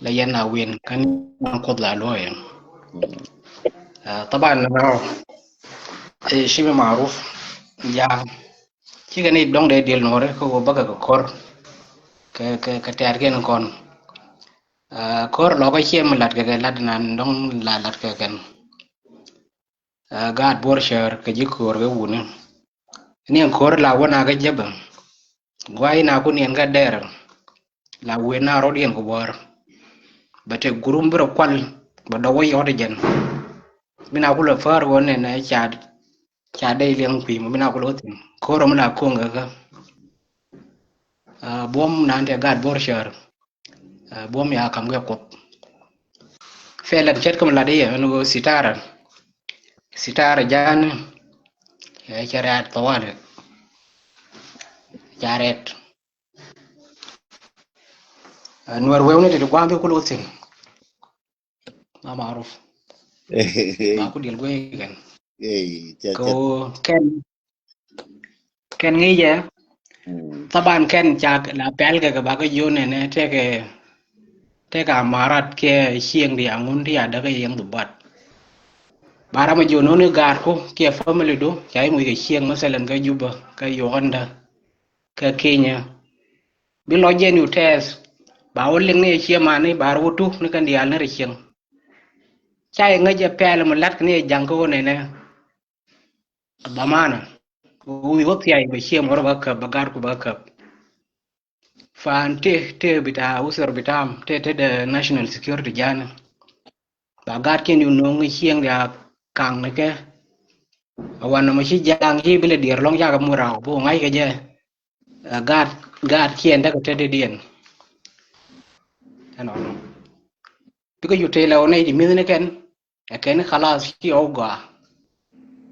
La yɛn a win kan man Kuoth la luɔyɛ. Ah, taban na eh, shimi maruf. Jaŋ cikɛ ni dɔŋ dee diel nuɔri kɛ wä bäkɛ kɛ kor. Kɛ, kɛ, kɛ tɛɛr kɛn kɔn. Ah, kor lɔkɛ ciɛ mi lat kɛ kɛ lat nan dɔŋ la lat kɛ kɛn. Ah, gaat buɔr cär kɛ ji̱ ko̱o̱r kɛ wuni. Ni ɛn ko̱o̱r la wä na kɛ jɛbɛ. Guay na ku niɛn kä dɛr. La wen na rɔ̱diɛn ku buɔ̱ɔ̱r. Bɛ te gurum bi rɔ kual bɛ dɔwä yɔt jɛn. Mi na ku lɛ päär wä nɛn ɛ ca, ca dee liɛŋ kui̱ mi na ku lɛ wä thi̱n. Ko̱r mi la ko̱ŋ kɛ kä. Ah, buɔ̱m nan te gat buɔ̱r cär. Ah, buɔ̱m ya kam kɛ Kuoth. Fɛlɛn cɛt kä mi lat i̱ yɛ ɛn ɣöö sitara. Sitara jani. Ɛ cɛ rɛ̈t thɔwali. Ca rɛ̈t. Ah, nuɛr wewni ti ti gua̱a̱th kul wä thi̱n. Ma maruf. Ma ku diɛl guey kɛn. Kɛ kɛn, kɛn ŋi̱i̱cɛ. Thaban kɛn ca la pɛl kɛ kɛ bakɛ jiön nɛnɛ tekɛ, tekɛ amarat kiɛ cieŋ di aŋun ti a däkä yɛn dhubat. Ba ram a jiön noni gaatku kiɛ family du ca imuc kɛ cieŋ, masalan, kɛ Juba, kɛ Uganda, kɛ Kenya. Bi lɔc jɛ niu tɛth ba wä liŋ ni ɛ ciɛ mani ba rɔ wä tuk ni kɛn diaal ni rɛ cieŋ. Ca iŋäc ɛ pɛl mi lat kɛ ni ɛ jaŋ kä wä nɛnɛ. Dhamana. Wi̱i̱ wä thiac bɛ ciɛ mɔrɔ bä käp, bɛ gatku bä käp. Fan te, te bita usur bitam, te, te de national security jani. Ba gatkiɛn yu no̱o̱ŋ i̱ cieŋ dia kaŋ ni kɛ. A wan nɔmɔ ci jaŋ ci bi lɛ diɛɛr lɔŋ cakɛ mut raw bi wä ŋa̱c kɛ jɛ. Ɛ gaat, gaatkiɛn tekɛ tetdiɛn. Ɛnɔnɔ. Bikɛ cu tëë lɛ wä nɛy ti mi̱th ni kɛn. Ɛ kɛn khalas ci ɣɔw gɔaa.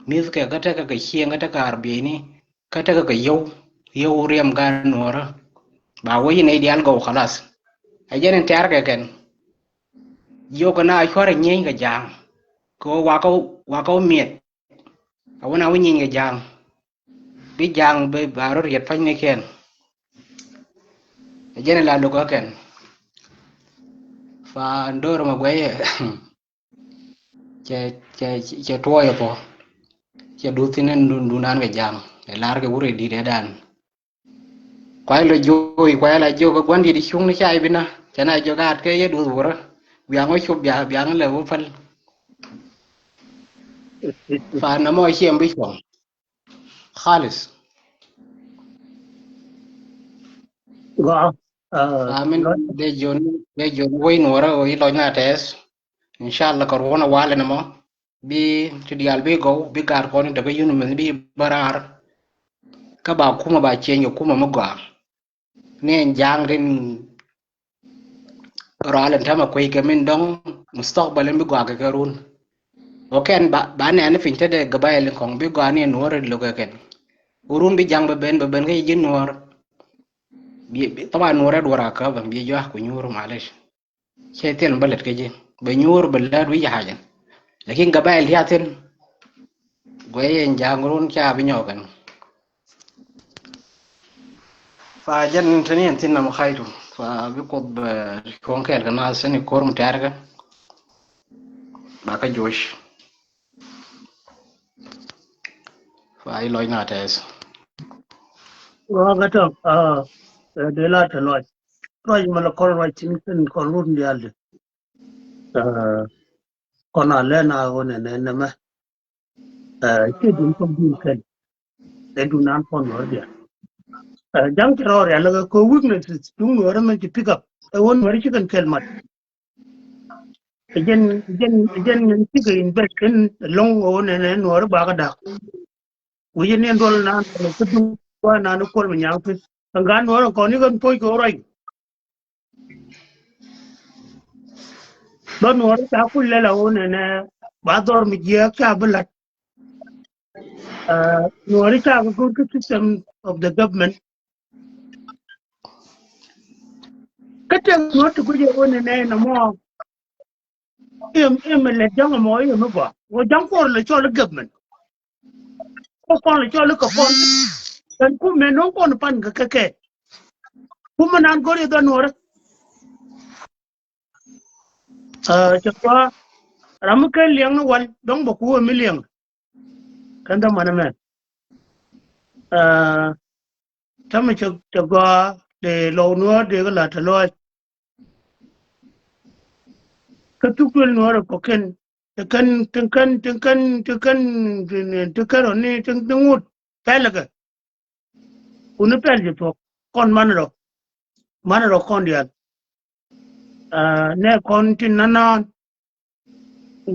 Mi̱th kɛ kä tekɛ kɛ cieŋ kä tekɛ arbieni. Kä tekɛ kɛ yio̱w. Yio̱w riɛm gaat nuɔ̱ɔ̱rä. Ba wä ci nɛy diaal gɔw khalas. Ɛ jɛn in tɛ̈r kɛ kɛn. Jiök kɛ na cuarɛ nyieny kɛ ja̱a̱ŋ. Kɛ ɣöö wakä, wakä miɛt. A wä na wä nyieny kɛ ja̱a̱ŋ. Bi ja̱a̱ŋ bi ba rɔ riet pa̱nynikiɛn. Ɛ jɛn in la lo̱k kä kɛn. Fa ndöör mɛ guɛyɛ. Cɛ, cɛ, cɛ tuɔɔyɛ puɔ. Cɛ duth thin in dun, dunan kɛ ja̱a̱ŋ. Ɛ lar kɛ wurɛ di̱t ɛ dan. Kuay lɔ jo̱o̱c, kuay la jiök kä gua̱n di̱t cuŋni ca i̱ bi na. Cɛ na jiök gat kɛ yɛ duth wurä. Biaŋ wä cop bia, biaŋ lɛ wä päl. Fan na mɔ ciɛm bi cuɔ̱ŋ. Khalis. Gɔaa. Fa min dee jiön, dee jiön wec nuɔrä wä i̱ lɔc na tɛth. Inshallah kɛ ruɔ̱n a walɛ ni mɔ. Bi ti diaal bi gɔw, bi gaat kɔn in te kä yun min bi bä raar. Kä ba kumä ba cieny kɛ kumä mi gɔaa. Ni ɛn ja̱a̱ŋ tin Rual in täämɛ kuec kɛ min dɔ̱ŋ mustakbal in bi gɔaa kɛ kɛ run. Wä kɛn ba, ba nɛɛni piny te dee gabayɛl in kɔŋ bi gɔaa ni ɛn nuɔ̱ɔ̱r in lo̱kɛ kɛn. Run bi ja̱ŋ bɛ ben, bɛ ben kä ji̱ nuɔ̱ɔ̱r. Bi, bi, thaban nuɔ̱ɔ̱r ɛ duɔ̱r a käp ɛn bi jɔak ku nyuur malish. Cɛ thil bä lät kä ji̱. Bɛ nyuur bɛ lät wi̱c haja. Lakin gabayɛl diath thin. Guɛ yɛn ja̱a̱ŋ run ca bi nyɔk kɛn. Fa jɛn tini ɛn thin nam kaytu. Fa bi Kuoth bɛ cuɔ̱ŋ kɛɛl kɛ naath tini ko̱r mi tɛ̈rkɛ. Ba kä Josh. Fa i̱ lɔc na tɛth. Wa kä tɔk, ah, eh, dee la te lɔc. Ruac mɛ lɛ kɔn ruac tin kɛn kɔn run diaal di. Ah, kɔn a lɛ na ɣöö nɛ nɛ nɛ mɛ. Ah, ciɛ dun kɔn dun kɛn. Dee dun an kɔn nuɔr diaal. Ah, ja̱ŋ cɛ rɔɔr ya lɛ kɛ kɛ weaknesses duŋ nuɔr mɛ ci pick up. Ɛ ɣöö nuɔr ci kɛn kɛl mat. Ɛ jɛn, ɛ jɛn, ɛ jɛn ŋɛn cikɛ invest in lɔŋ ɣöö nɛnɛ nuɔɔri bakä da̱k. Wi̱c in duɔl nan kä duŋ gua̱a̱ nan kuɔl mi nyaŋ pith. Kɛ ŋa̱n nuɔɔri kɔn ni kɛn poc kɛ ɣöö ruac. Bä nuɔɔri ca kul lɛl a ɣöö nɛnɛ ba dhɔr mi jiääk ca bi la̱t. Ah, nuɔɔri ca kɛ go̱r kä system of the government. Kä tɛk nuɔ̱t ti guic ɛ ɣöö nɛnɛ nɔmɔ. Im, im lɛ ja̱ŋ ɛmɔ im i̱ gɔaa. Wä ja̱ŋ kuɔr lɛ cɔl i̱ government. Kɔ kɔn lɛ cɔl i̱ kɛ kɔn. Kɛn kumɛ no̱o̱ŋ kɔn pan kɛ kɛ kɛ. Kumɛ nan go̱r i̱ dhɔ nuɔ̱rä. Ah, cɛ gɔaa. Ram mi ken liɛŋ ni wal dɔ̱ŋ bɛ kuwä mi liɛŋ. Kɛn dhɔ manɛ mɛ. Ah, Tämɛ cɛ, cɛ gɔaa dee lɔw nuɔ̱ɔ̱r dee kɛ la te lɔɔc. Kä thuk duel nuɔ̱ɔ̱r ɛ kɔ̱kiɛn ti kän, ti kän, ti kän, ti kän, ti kän rɔ ni ti, ti ŋut pɛlɛ kɛ. Kuni pɛl jɛ thuɔ̱k kɔn man rɔ, man rɔ kɔn diaal. Ah, nɛ kɔn tin nanan.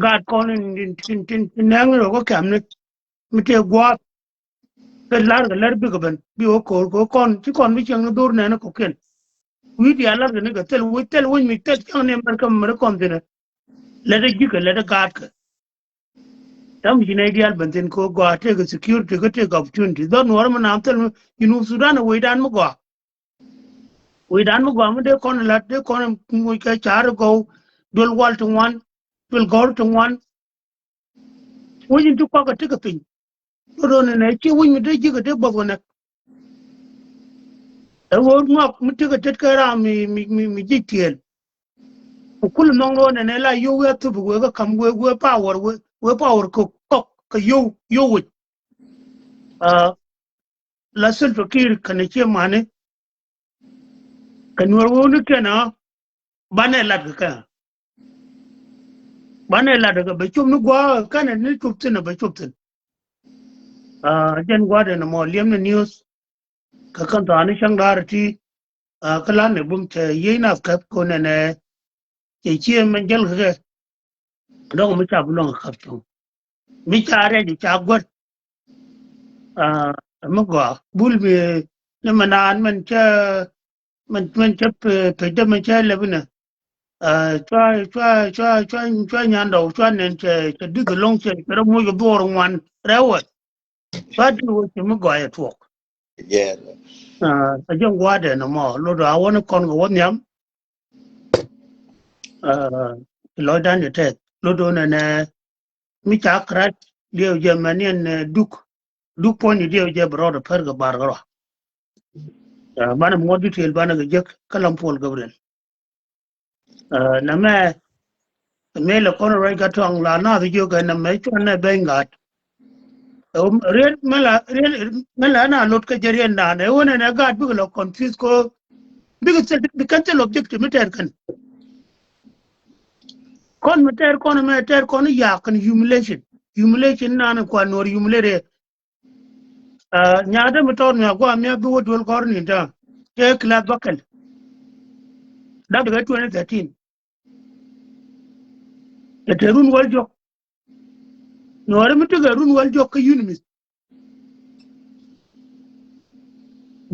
Gaat kɔn in, in, tin, tin, tin nɛɛŋ ni rɔ kä kɛmni. Mi tëë gua̱a̱th. Kɛ lar kɛ lɛr bikɛ ben. Bi wä ko̱o̱r kɛ wä kɔn. Ci kɔn bi cieŋ ni dhor nɛɛni kɔ̱kiɛn. Wi̱i̱ diaal lar kɛ ni kɛ thil wi̱c, thil wi̱c mi thil cieŋ ni mɛr kä mɛr kɔn thin. Lɛt ɛ ji̱kɛ, lɛt ɛ gaatkɛ. Tam ci nɛy diaal ben thin kɛ wä gɔaa tëëkɛ security kä tëëkɛ opportunity. Dhɔr nuɔɔr mi naam thil mi Junub Sudan ɛ wecdan mi gɔaa. Wecdan mi gɔaa mi dee kɔn lat, dee kɔn muc kɛ ca̱r gɔw, duel wal ti ŋuan, duel gɔr ti ŋuan. Wec in ti kuak ɛ tekɛ piny. Do̱do̱n ɛnɛ ci wec mi dee ji̱k ɛ dee buɔth wä nɛ. Ɛ ɣöö ŋɔak mi tekɛ tet kɛ raam mi, mi, mi, mi ji̱c tiɛɛl. Kɛ kul nhɔŋ ro̱o̱n ɛnɛ la yio̱w wee athop wee kä ka̱m wee, wee power, wee, wee power kɛ kɔk kɛ yio̱w, yio̱w wec. Ah, la Salva Kiir kɛnɛ ciɛ mani. Kɛ nuɔr wee ni kɛn a banɛ lat kɛ kɛ. Banɛ lat kɛ bɛ cop ni gua̱a̱ kɛnɛ ni cop thin a bɛ cop thin. Ah, jɛn gua̱a̱dɛ nɔmɔ liɛm ni news. Kɛ kɛn thaani cäŋ da̱a̱r ti, ah, kä la̱t ni bum cɛ yiey nath käp ko nɛnɛ. Cɛ ciɛ mɛn jäl kɛ kɛ. Dɔ̱ŋ mi ca bi luɔ̱ŋ kɛ käp cuŋ. Mi ca rɛc ca guät. Ah, mi gɔaa. Bul mi ni mɛ naan mɛn cä, mɛn, mɛn cä pe, pecdä mɛn cä lɛp inɛ. Ah, cua, cua, cua, cua, cua nyandɔw, cua nɛn cɛ, cɛ duth ɛlɔ̱ŋ cɛ, cɛ rɔ moc kɛ dhuɔɔr ŋuan rɛwɛ. Cua duth wä cɛ mi gɔaa yɛ tuɔɔk. Yeah. Ah, a jɛ ŋua̱a̱dɛ nɔmɔ, lot a wä ni kɔn kɛ wä nhiam. Ah, lɔcdan jɛ tɛth, lot wä nɛnɛ, mi ca crash, diɛw jɛ mɛn yɛn, eh, duk. Duk puɔ̱ny diɛw jɛ bi rɔɔdɛ pär kɛ bar kɛ rɔ. Ah, banɛ muɔt detail banɛ kɛ jek kä Lam Puɔl Gabriel. Ah, nɛmɛ, mëë lɛ kɔn ruac kä tɔŋ la nath jiök ɛn nɛmɛ cuan nɛ beny gaat. Ɛ, riet mɛ la, riet mɛ la na lot kä jɛ riet naan. Ɛ wä nɛnɛ gaat bikɛ la confuse ko, bikɛ thil, bikɛ thil objective mi tɛɛr kɛn. Kɔn mi tɛɛr kɔn mɛ tɛɛr kɔn yak kɛn humiliation. Humiliation naan kuan nuɔr humiliate. Ah, nyaatdä mi tɔɔr mi a guam mi a bi wä duel gɔr ni ta. Tëë class bäkɛl. Dak kɛ twenty thirteen. Tɛ te run wäl jɔk. Nuɔɔri mi tekɛ run wäl jɔk kä UNMISS.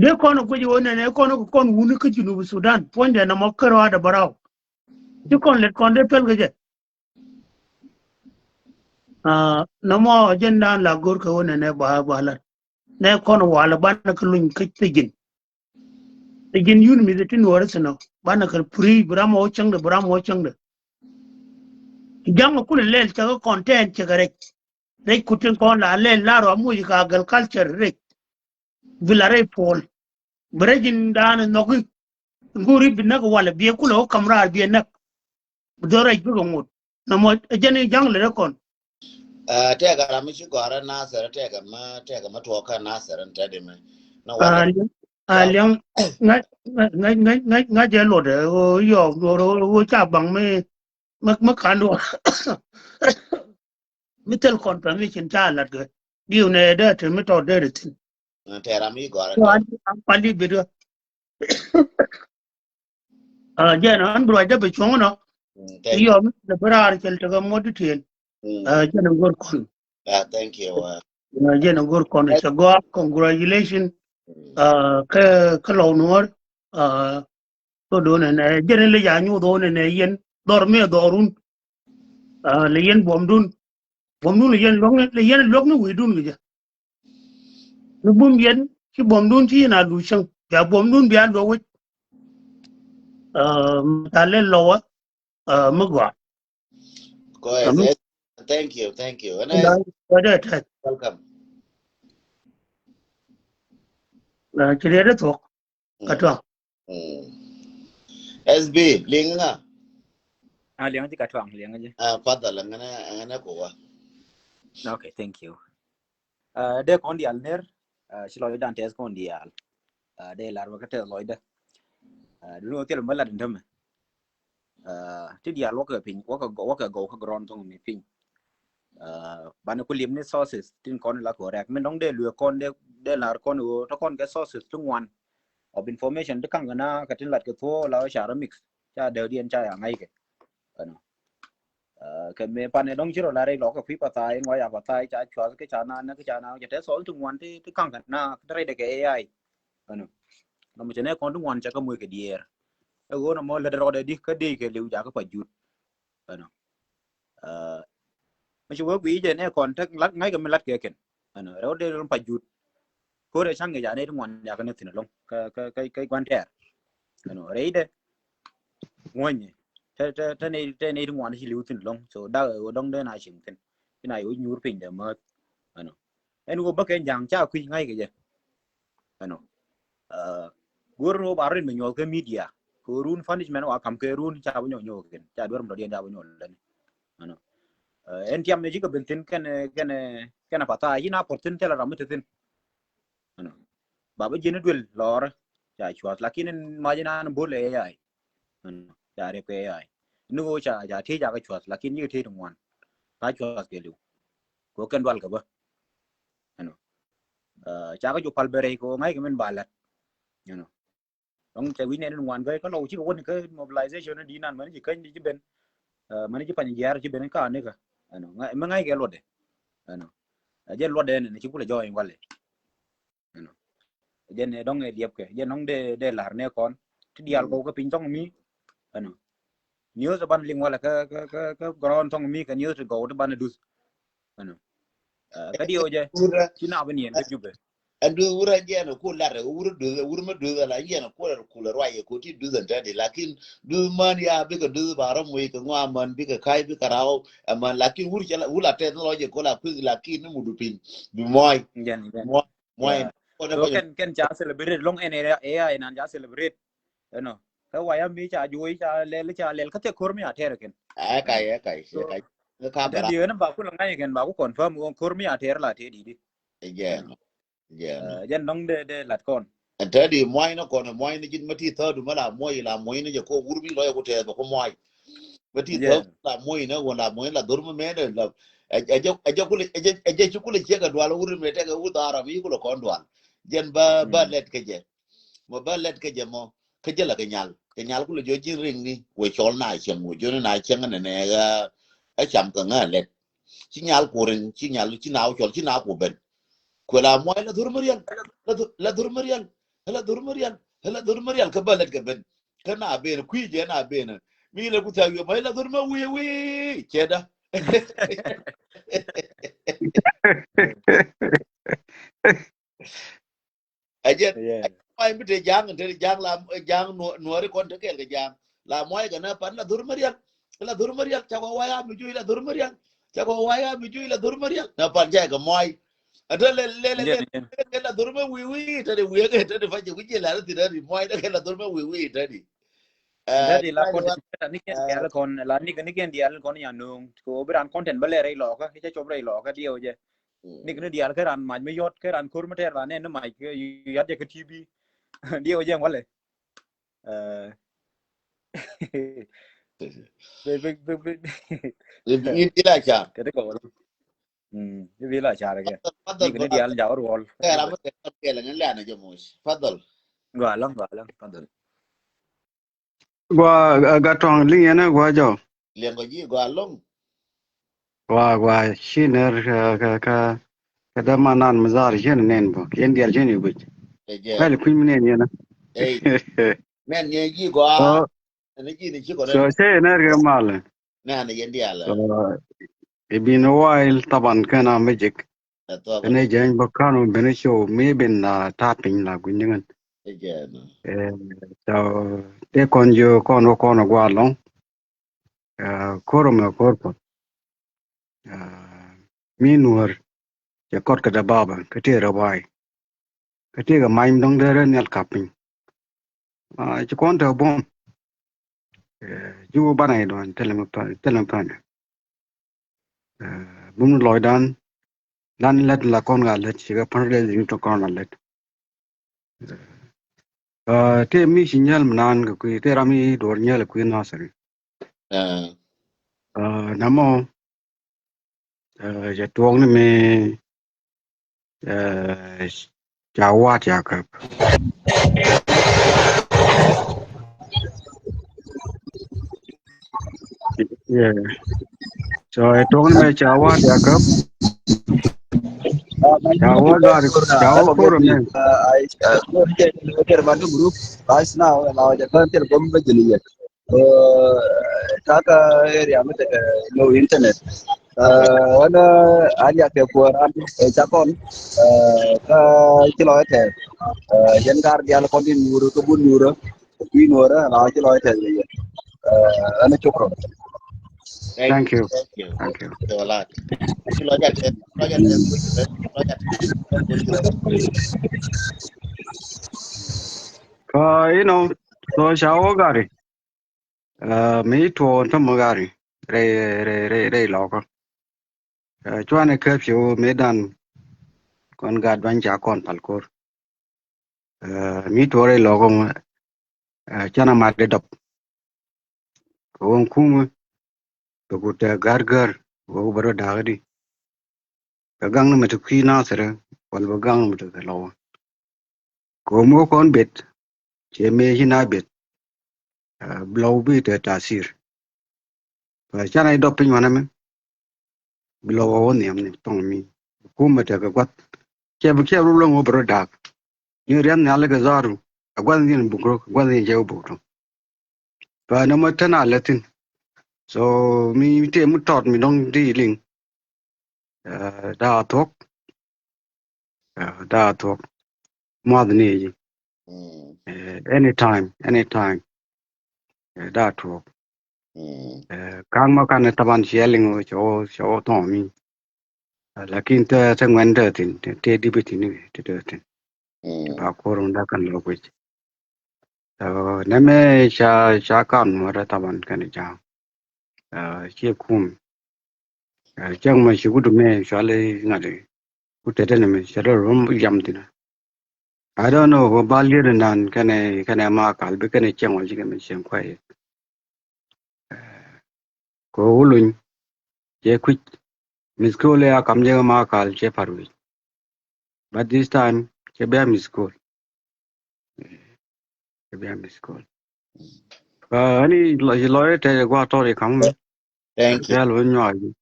Dee kɔn a guic wä nɛnɛ kɔn a kɔn wuni kä Junub Sudan. Puɔ̱nydɛ nɔmɔ kär wa dɛ bärɔw. Ci kɔn lɛt kɔn dee pɛl kɛ jɛ. Nɔmɔ jɛn dan la go̱r kɛ wä nɛnɛ ba ba lat. Nɛ kɔn walɛ banɛ kɛ luny kä thijin. Thijin yun mi ti nuɔri thinɔ banɛ kɛ puri bi ram wä cäŋdɛ bi ram wä cäŋdɛ. Jaŋ kulɛ lɛl cɛ kɛ content cɛ kɛ rɛc. Rɛc kutin kɔn la lɛl la rɔ muc ka agriculture rɛc. Bi la rɛc puɔl. Bi rɛc in dan nhɔki. Ŋuri bi näk walɛ biɛ kulɛ wä kam raar biɛ näk. Bi dhɔr rɛc bikɛ ŋot. Nɔmɔ jɛn in jaŋ lɛ rɛ kɔn. Tɛkɛ ram mi ci gɔrɛ Nasir tɛkɛ ma tɛkɛ ma tuɔk kä Nasir in tɛdi mɛ. Na walɛ. Aliɛŋ ŋa̱c ŋa̱c ŋa̱c ŋa̱c ŋa̱c jɛ luɔt ɛ ɣöö yɔɔk duɔr ɣöö ca baŋ mi mi mi kan duɔr. Mi thil confirmation ca lat kɛ diw nɛ dee te mi tɔ dee te thin. Tɛ ram mi gɔrɛ. An an pali bit kɛ. Jɛn an bi ruac dee bi cuɔ̱ŋ nɔ. Yɔ mi lɛ bi raar cɛl tekɛ mɔ detail. Jɛn an go̱r kɔn. Thank you. Jɛn an go̱r kɔn cɛ gɔaa, congratulation. Kä kä lɔw nuɔr. Kä do̱n ɛn ɛ jɛn in lɛ ca nyuuth ɣɔn ɛn ɛ yɛn dhɔr mi ɛ dhɔrun. Lɛ yɛn buɔmdun. Buɔmdun lɛ yɛn luɔk ni lɛ yɛn luɔk ni wi̱i̱dun kɛ jɛ. Ni bum yɛn ci buɔmdun ci yɛn a luc cäŋ bia buɔmdun bia luɔk wec. Ca lɛ lɔwä mi gɔaa. Thank you, thank you. Welcome. Ci riɛt thuɔk. Ka tuaŋ. S B liŋ ŋa? A liŋ ci ka tuaŋ liŋ ci. Fadhal ŋa ŋa kuwa. Okay, thank you. Dee kɔn dial ner ci lɔcdan tɛth kɔn dial. Dee lar wä kä tɛth lɔcdä. Duni wä thil mɛ lat in tämɛ. Ti dial wäkɛ piny wäkɛ gɔw kä ground thɔŋ mi piny. Banɛ ku lim ni sources tin kɔn la kɔ rɛk min dɔŋ dee luɛ kɔn dee lar kɔn wä tɔ kɔn kɛ sources ti ŋuan of information ti kaŋ kɛ na kɛ tin lat kɛ thuɔ la wä ca rɔ mix ca dee diɛn ca ya ŋa̱c kɛ. Kɛ mi panɛ dɔŋ ci rɔ la rɛy lɔ kɛ kui̱ pathai in wa ya pathai ca cuath kɛ ca na nɛ kɛ ca na kɛ tɛ source ti ŋuan ti kaŋ kɛ na ti rɛy dɛ kɛ A I. Ɛnɔ. Nɔmɔ cɛ nɛ kɔn ti ŋuan cɛ kä muc kɛ diɛɛr. Ɛ ɣöö nɔmɔ lät rɔɔdɛ di kä dee kɛ liw jakä pa jut. Ɛnɔ. Mi ci wee guiy jɛ nɛ kɔn tek lat ŋa̱ckɛ mi lat kɛ kɛn. Ɛnɔ rɛw dee lon pa jut. Ko̱rɛ ca̱ŋ kɛ ja nɛ ti ŋuan jakä ni thin ɛlɔŋ kä kä kä gua̱n tɛɛr. Ɛnɔ rɛydɛ. Ŋuɔ̱nyɛ. Te te te nɛ te nɛ ti ŋuan ci liw thin ɛlɔŋ so dak ɛ ɣöö dɔŋ dee na cieŋ kɛn. Ci na yɛ wä nyuur piny dɛ määth. Ɛnɔ. Ɛn ɣöö bäkɛ ja̱a̱ŋ ca kui̱ ŋa̱ckɛ jɛ. Ɛnɔ. Go̱r ni wä ba rin mi nyuɔth kɛ media kɛ run punishment wa kam kɛ run ca bi nyɔk nyɔk kɛn ca duer mi dɔ̱diɛn ca bi nyɔk lɛn. Ɛnɔ. Ɛn tiam ni ci kɛ ben thin kɛn kɛn kɛn a patha ci na pɔr thin thilɛ ram mi te thin. Ɛnɔ. Ba bi ji̱n duel lɔr ca cuath lakin in mac in an bol ɛ A I. Ɛnɔ. Ca rep kɛ A I. Ni ɣöö ca ca tiec ca kɛ cuath lakin ci kɛ tiec ti ŋuan. Ka cuath kɛ liw. Kɛ kɛn dual kɛ bä. Ɛnɔ. Ca kɛ jɔ pal bɛ rɛy kɛ ɣöö ŋa̱ckɛ min ba la̱t. Ɛnɔ. Dɔŋ tɛ wi̱c nɛn in wan gäi kä lɔw cikɛ wä ni kä mobilization ni di̱i̱t nan mäni ci käny di ci ben. Mäni ci pany jiaar ci ben kä anika. Ɛnɔ. Mi ŋa̱ckɛ luɔtdɛ. Ɛnɔ. Ɛ jɛn luɔtdɛ ni ci kulɛ jɔɔny walɛ. Ɛnɔ. Ɛ jɛn ɛ dɔŋ ɛ liɛpkɛ ɛ jɛn dɔŋ dee dee la̱r nɛ kɔn ti diaal gɔw kä piny thɔŋ mi. Ɛnɔ. News ban liŋ walɛ kä kä kä kä ground thɔŋ mi kɛ news ti gɔw ti ban ɛ duth. Ɛnɔ. Kä diɛw jɛ ci na bi niɛn kä Jubɛ. Ɛn duth wurɛ jiɛn ku lar wurɛ duth wurɛ mi duth ala jiɛn ku lar ku lar ruac ku ti duth ɛn tɛdi lakin duth män ya bikɛ duth ba rɔ muc kɛ ŋua män bikɛ kac bikɛ raw ɛmän lakin wur cɛ wur la tɛth lɔ jɛ ku la kui̱th lakin ni mudu piny bi muɔy. Jɛn jɛn. Muɔy. Muɔy. Kɛn kɛn ca celebrate lɔŋ ɛn ɛ A I nan ca celebrate. Ɛnɔ. Kä waya mi ca juɔy ca lɛl ca lɛl kä thɛ ko̱r mi a tɛr kɛn. Ɛ kay ɛ kay ɛ kay. Kä diɛ ni ba ku la ŋa̱c kɛn ba ku confirm ɣɔn ko̱r mi a tɛr la tɛr di di. Jɛn. Jɛn. Jɛn dɔŋ dee dee lat kɔn. Ɛn tɛr di muɔy ni kɔn muɔy ni ji̱n ma ti thädu ma la muɔy la muɔy ni jɛ ko wur mi lɔy ku tɛth ba ku muɔy. Ma ti thädu la muɔy ni wun la muɔy la dhur mi mɛn la. Ɛ jɛ ɛ jɛ kulɛ ɛ jɛ ɛ jɛ ci kulɛ ciek ɛ dual wur mi tɛk ɛ wur dhara mi kulɛ kɔn dual. Jɛn ba ba lɛt kɛ jɛ. Mɔ ba lɛt kɛ jɛ mɔ. Kä jɛ la kɛ nyal kɛ nyal kulɛ jɔ ji̱n riŋni wee cɔl na cieŋ wee jɔni na cieŋ nɛ nɛ ɛ cam kɛ ŋä lɛt. Ci nyal ku riŋ ci nyal ci na wä cɔl ci na ku ben. Kuɛ la muɔy la dhur mi riɛl la dhur mi riɛl la dhur mi riɛl la dhur mi riɛl kä ba lɛt kɛ ben. Kä na ben kui̱ jɛ na ben Mi lɛ ku thaak wi̱i̱, pay la dhor ma wi̱i̱ wi̱i̱. Cɛ da. Ɛ jɛn. Yeah. Muay mi te ja̱a̱ŋ, te ja̱a̱ŋ la, ja̱a̱ŋ nuɔ-, nuɔri kɔn te kɛɛl kɛ ja̱a̱ŋ. La muay kɛ na pan la dhor ma rial. La dhor ma rial, ca kɔ waya mi juy la dhor ma rial. Ca kɔ waya mi juy la dhor ma rial. Na pan ca kɛ muay. Ɛ te lɛ, lɛ, lɛ, lɛ, Jɛn, jɛn. Kɛ la dhor ma wi̱i̱ wi̱i̱, te di wi̱i̱ kɛ, te di fa jɛ wi̱i̱ jɛ la ri thi te di muay, te kɛ la dhor ma wi̱i̱ wi̱i̱, te di. Ɛ, Dadi la ta̱a̱ content wa-, kɛ ni kɛn ɛ, dial kɔn, la ni kɛ ni kɛn dial kɔn ya no̱o̱ŋ. Ko bi ran content bä lɛ rɛy lɔkä, i̱ cɛ cop rɛy lɔkä diɛw jɛ. Mm. Ni kɛ ni dial kɛ ran mac mi yɔt, kɛ ran ko̱r mi tɛr ba nɛn ni mac kɛ yu-, yat jɛ kɛ T V. Diɛw jɛ ŋualɛ. Ɛ. Bi, bi, bi, bi. I̱, i̱, i̱ la car. Kɛ ti kɔn. Mm, i̱ bi la car kɛ. Fadhal, fadhal, ni kɛ ni brother. Dial jaw ruɔl. Kɛ ram mi kɛ kɛl ni lɛn jɛ moc. Fadhal. Gua lɔŋ, gua lɔŋ, fadhal. Gua, eh, Gatɔŋ liŋ yɛn, eh, gua jɔ. Liɛŋ kɔ ji̱ gua lɔŋ. Gua, gua, ci ner, eh, ka, ka, ka dämanan mi dhar ci ni nen bä. Yɛn dial ci ni guic. Ɛ jɛ. Kɛl kui̱ mi nen yɛn, eh. Ey. Nɛn ni ji̱ gua. So, ɛn ji̱ ni ci kɔ so, ner. Cɛ ner kɛ mal. Nɛn ni yɛn dial. So, it been a while, taban kɛn a mi jik. Ɛ thuɔk. Kɛn ɛ jɛny bä kan wä ben show, mi ben la ta̱a̱ piny la gui̱ny ŋän. Ɛ jɛn. Eh, so, tëë kɔn jiö kɔn wä kɔn wä gua lɔŋ. Eh, ko̱r mɛ ko̱r kɔn. Eh, mi nuɔr, cɛ kɔt kɛ dɛ baba, kä tëë rɛ wai. Kä tëë kɛ many dɔ̱ŋ dee rɛ nhial kap piny. Ah, ci kɔn te buɔ̱m. Eh, ji̱ wä banɛ i̱ dɔ̱ŋ, thilɛ mi pan, thilɛ mi pan. Eh, bum ni lɔcdan, dan lät la kɔn ka lät, ci kɛ pan rɛ ji̱ tɔ kɔn ka lät. Eh, tëë mi ci nyɛl mi nan kɛ kui̱, tëë ram i̱ duɔr nyɛl kui̱ Nasir. Eh. Eh, namɔ, eh, cɛ tuɔɔk ni mi, eh, ca wat ya käp. Yeah. So, ɛ tuɔɔk ni mi ca wat ya käp. Ca wat gari, ca wat koro ni. Kɛr man group, right now, la jɛ kan kɛr bom bɛ jeli yɛ. Kaka area mi tekɛ low internet. Ɣän a liak kɛ kuäär an, ɛ, ca kɔn, ɛ, kä ci lɔ ɛ tɛth. Ɛ, yɛn gar dial kɔn tin nuurä kä bun nuurä, kä kui̱ nuurä, la ci lɔ ɛ tɛth yɛ. Ɛ, ɣän a cukran. Thank you. Thank you. Thank you. Thank you a lot. Ci lɔ ja tɛth, lɔ ja tɛth, lɔ ja tɛth. Kä, you know, so ca wä gari. Ɛ, mi tuɔɔk tämɛ gari rɛy, rɛy, rɛy, rɛy lɔkä. Ɛ, cuanɛ käp ci wä mëëdan kɔn gat duany ca kɔn pal ko̱r. Ɛ, mi tuɔɔk rɛy lɔkä ŋuɛ, ɛ, canɛ mat di dɔp. Kɛ ɣöö kumä bɛ ku tɛ gär gär, ɣöö bɛ rɔ da̱a̱k di. Kɛ gaŋ ni mɛ ti kui̱ Nathir, wal bɛ gaŋ ni mɛ ti kɛ lɔwä. Kɛ ɣöö mi wä kɔn bet, cɛ mëë ci na bet. Ɛ, bi lɔw bi tɛ tathir. Ɛ, canɛ i̱ dɔp piny wanɛ mɛ. Bi lɔw wä wä nhiam ni tɔŋ mi. Kumɛ tɛ kɛ gua̱th. Cɛ bi, cɛ bi rulɛ ŋuɔ bi rɔ da̱a̱k. Ni riam nhial kɛ dharu. A gua̱th ni buk rɔ, a gua̱th ni jɛ wä buk rɔ. Kä nɔmɔ tɛn a lɛ thi̱n. So mi, mi tëë mi tɔt mi dɔ̱ŋ ti liŋ. Ɛ, da thuɔ̱k. Ɛ, da thuɔ̱k. Muath ni ji̱. Mm. Ɛ, anytime, anytime. Ɛ, da thuɔ̱k. Mm. Ɛ, ka̱n mɔ kan taban ciɛ liŋ wä cɛ wä, cɛ wä thɔŋ mi. Ɛ, lakin te, te ŋuɛn te thi̱n, te, te dipi thi̱n, te, te thi̱n. Mm. Ba ko̱r wun da kan lɔ guic. Ɛ, nɛmɛ ca, ca kan wä da taban kɛn ca. Ɛ, ciɛ kum. Ɛ, cäŋ mɛ ci wut mɛ cuali ŋa̱t. Wut tɛtɛ ni mɛ cɛ dee rum yam thin. I don't know, wä bal yet nan kɛnɛ, kɛnɛ Makal bi kɛnɛ cieŋ wä ci kɛ mɛ cieŋ kuay. Ɛ, kɛ wä luny cɛ kui̱c. Miss call ya kam jɛ Makal cɛ par wi̱c. But this time cɛ bia miss call. Cɛ bia miss call. Ɛ, ani lɔ, lɔ tɛ gua tɔri kam. Thank you. Yal wä nyuak.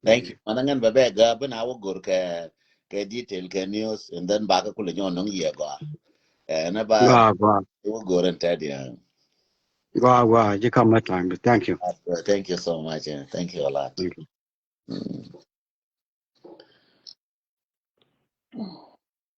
Thank you. Mana ŋän bɛ bɛ gä bi na wä gor kɛ, kɛ detail kɛ news, and then bakɛ kulɛ nyɔ nɔŋ yɛ gɔa. Ɛ, na ba gɔa, gɔa. Wä gor ɛn tɛ diɛ. Gua, gua, ji̱ kam mɛ time. Thank you. Uh, thank you so much. Yeah. Thank you a lot. Thank you. Mm.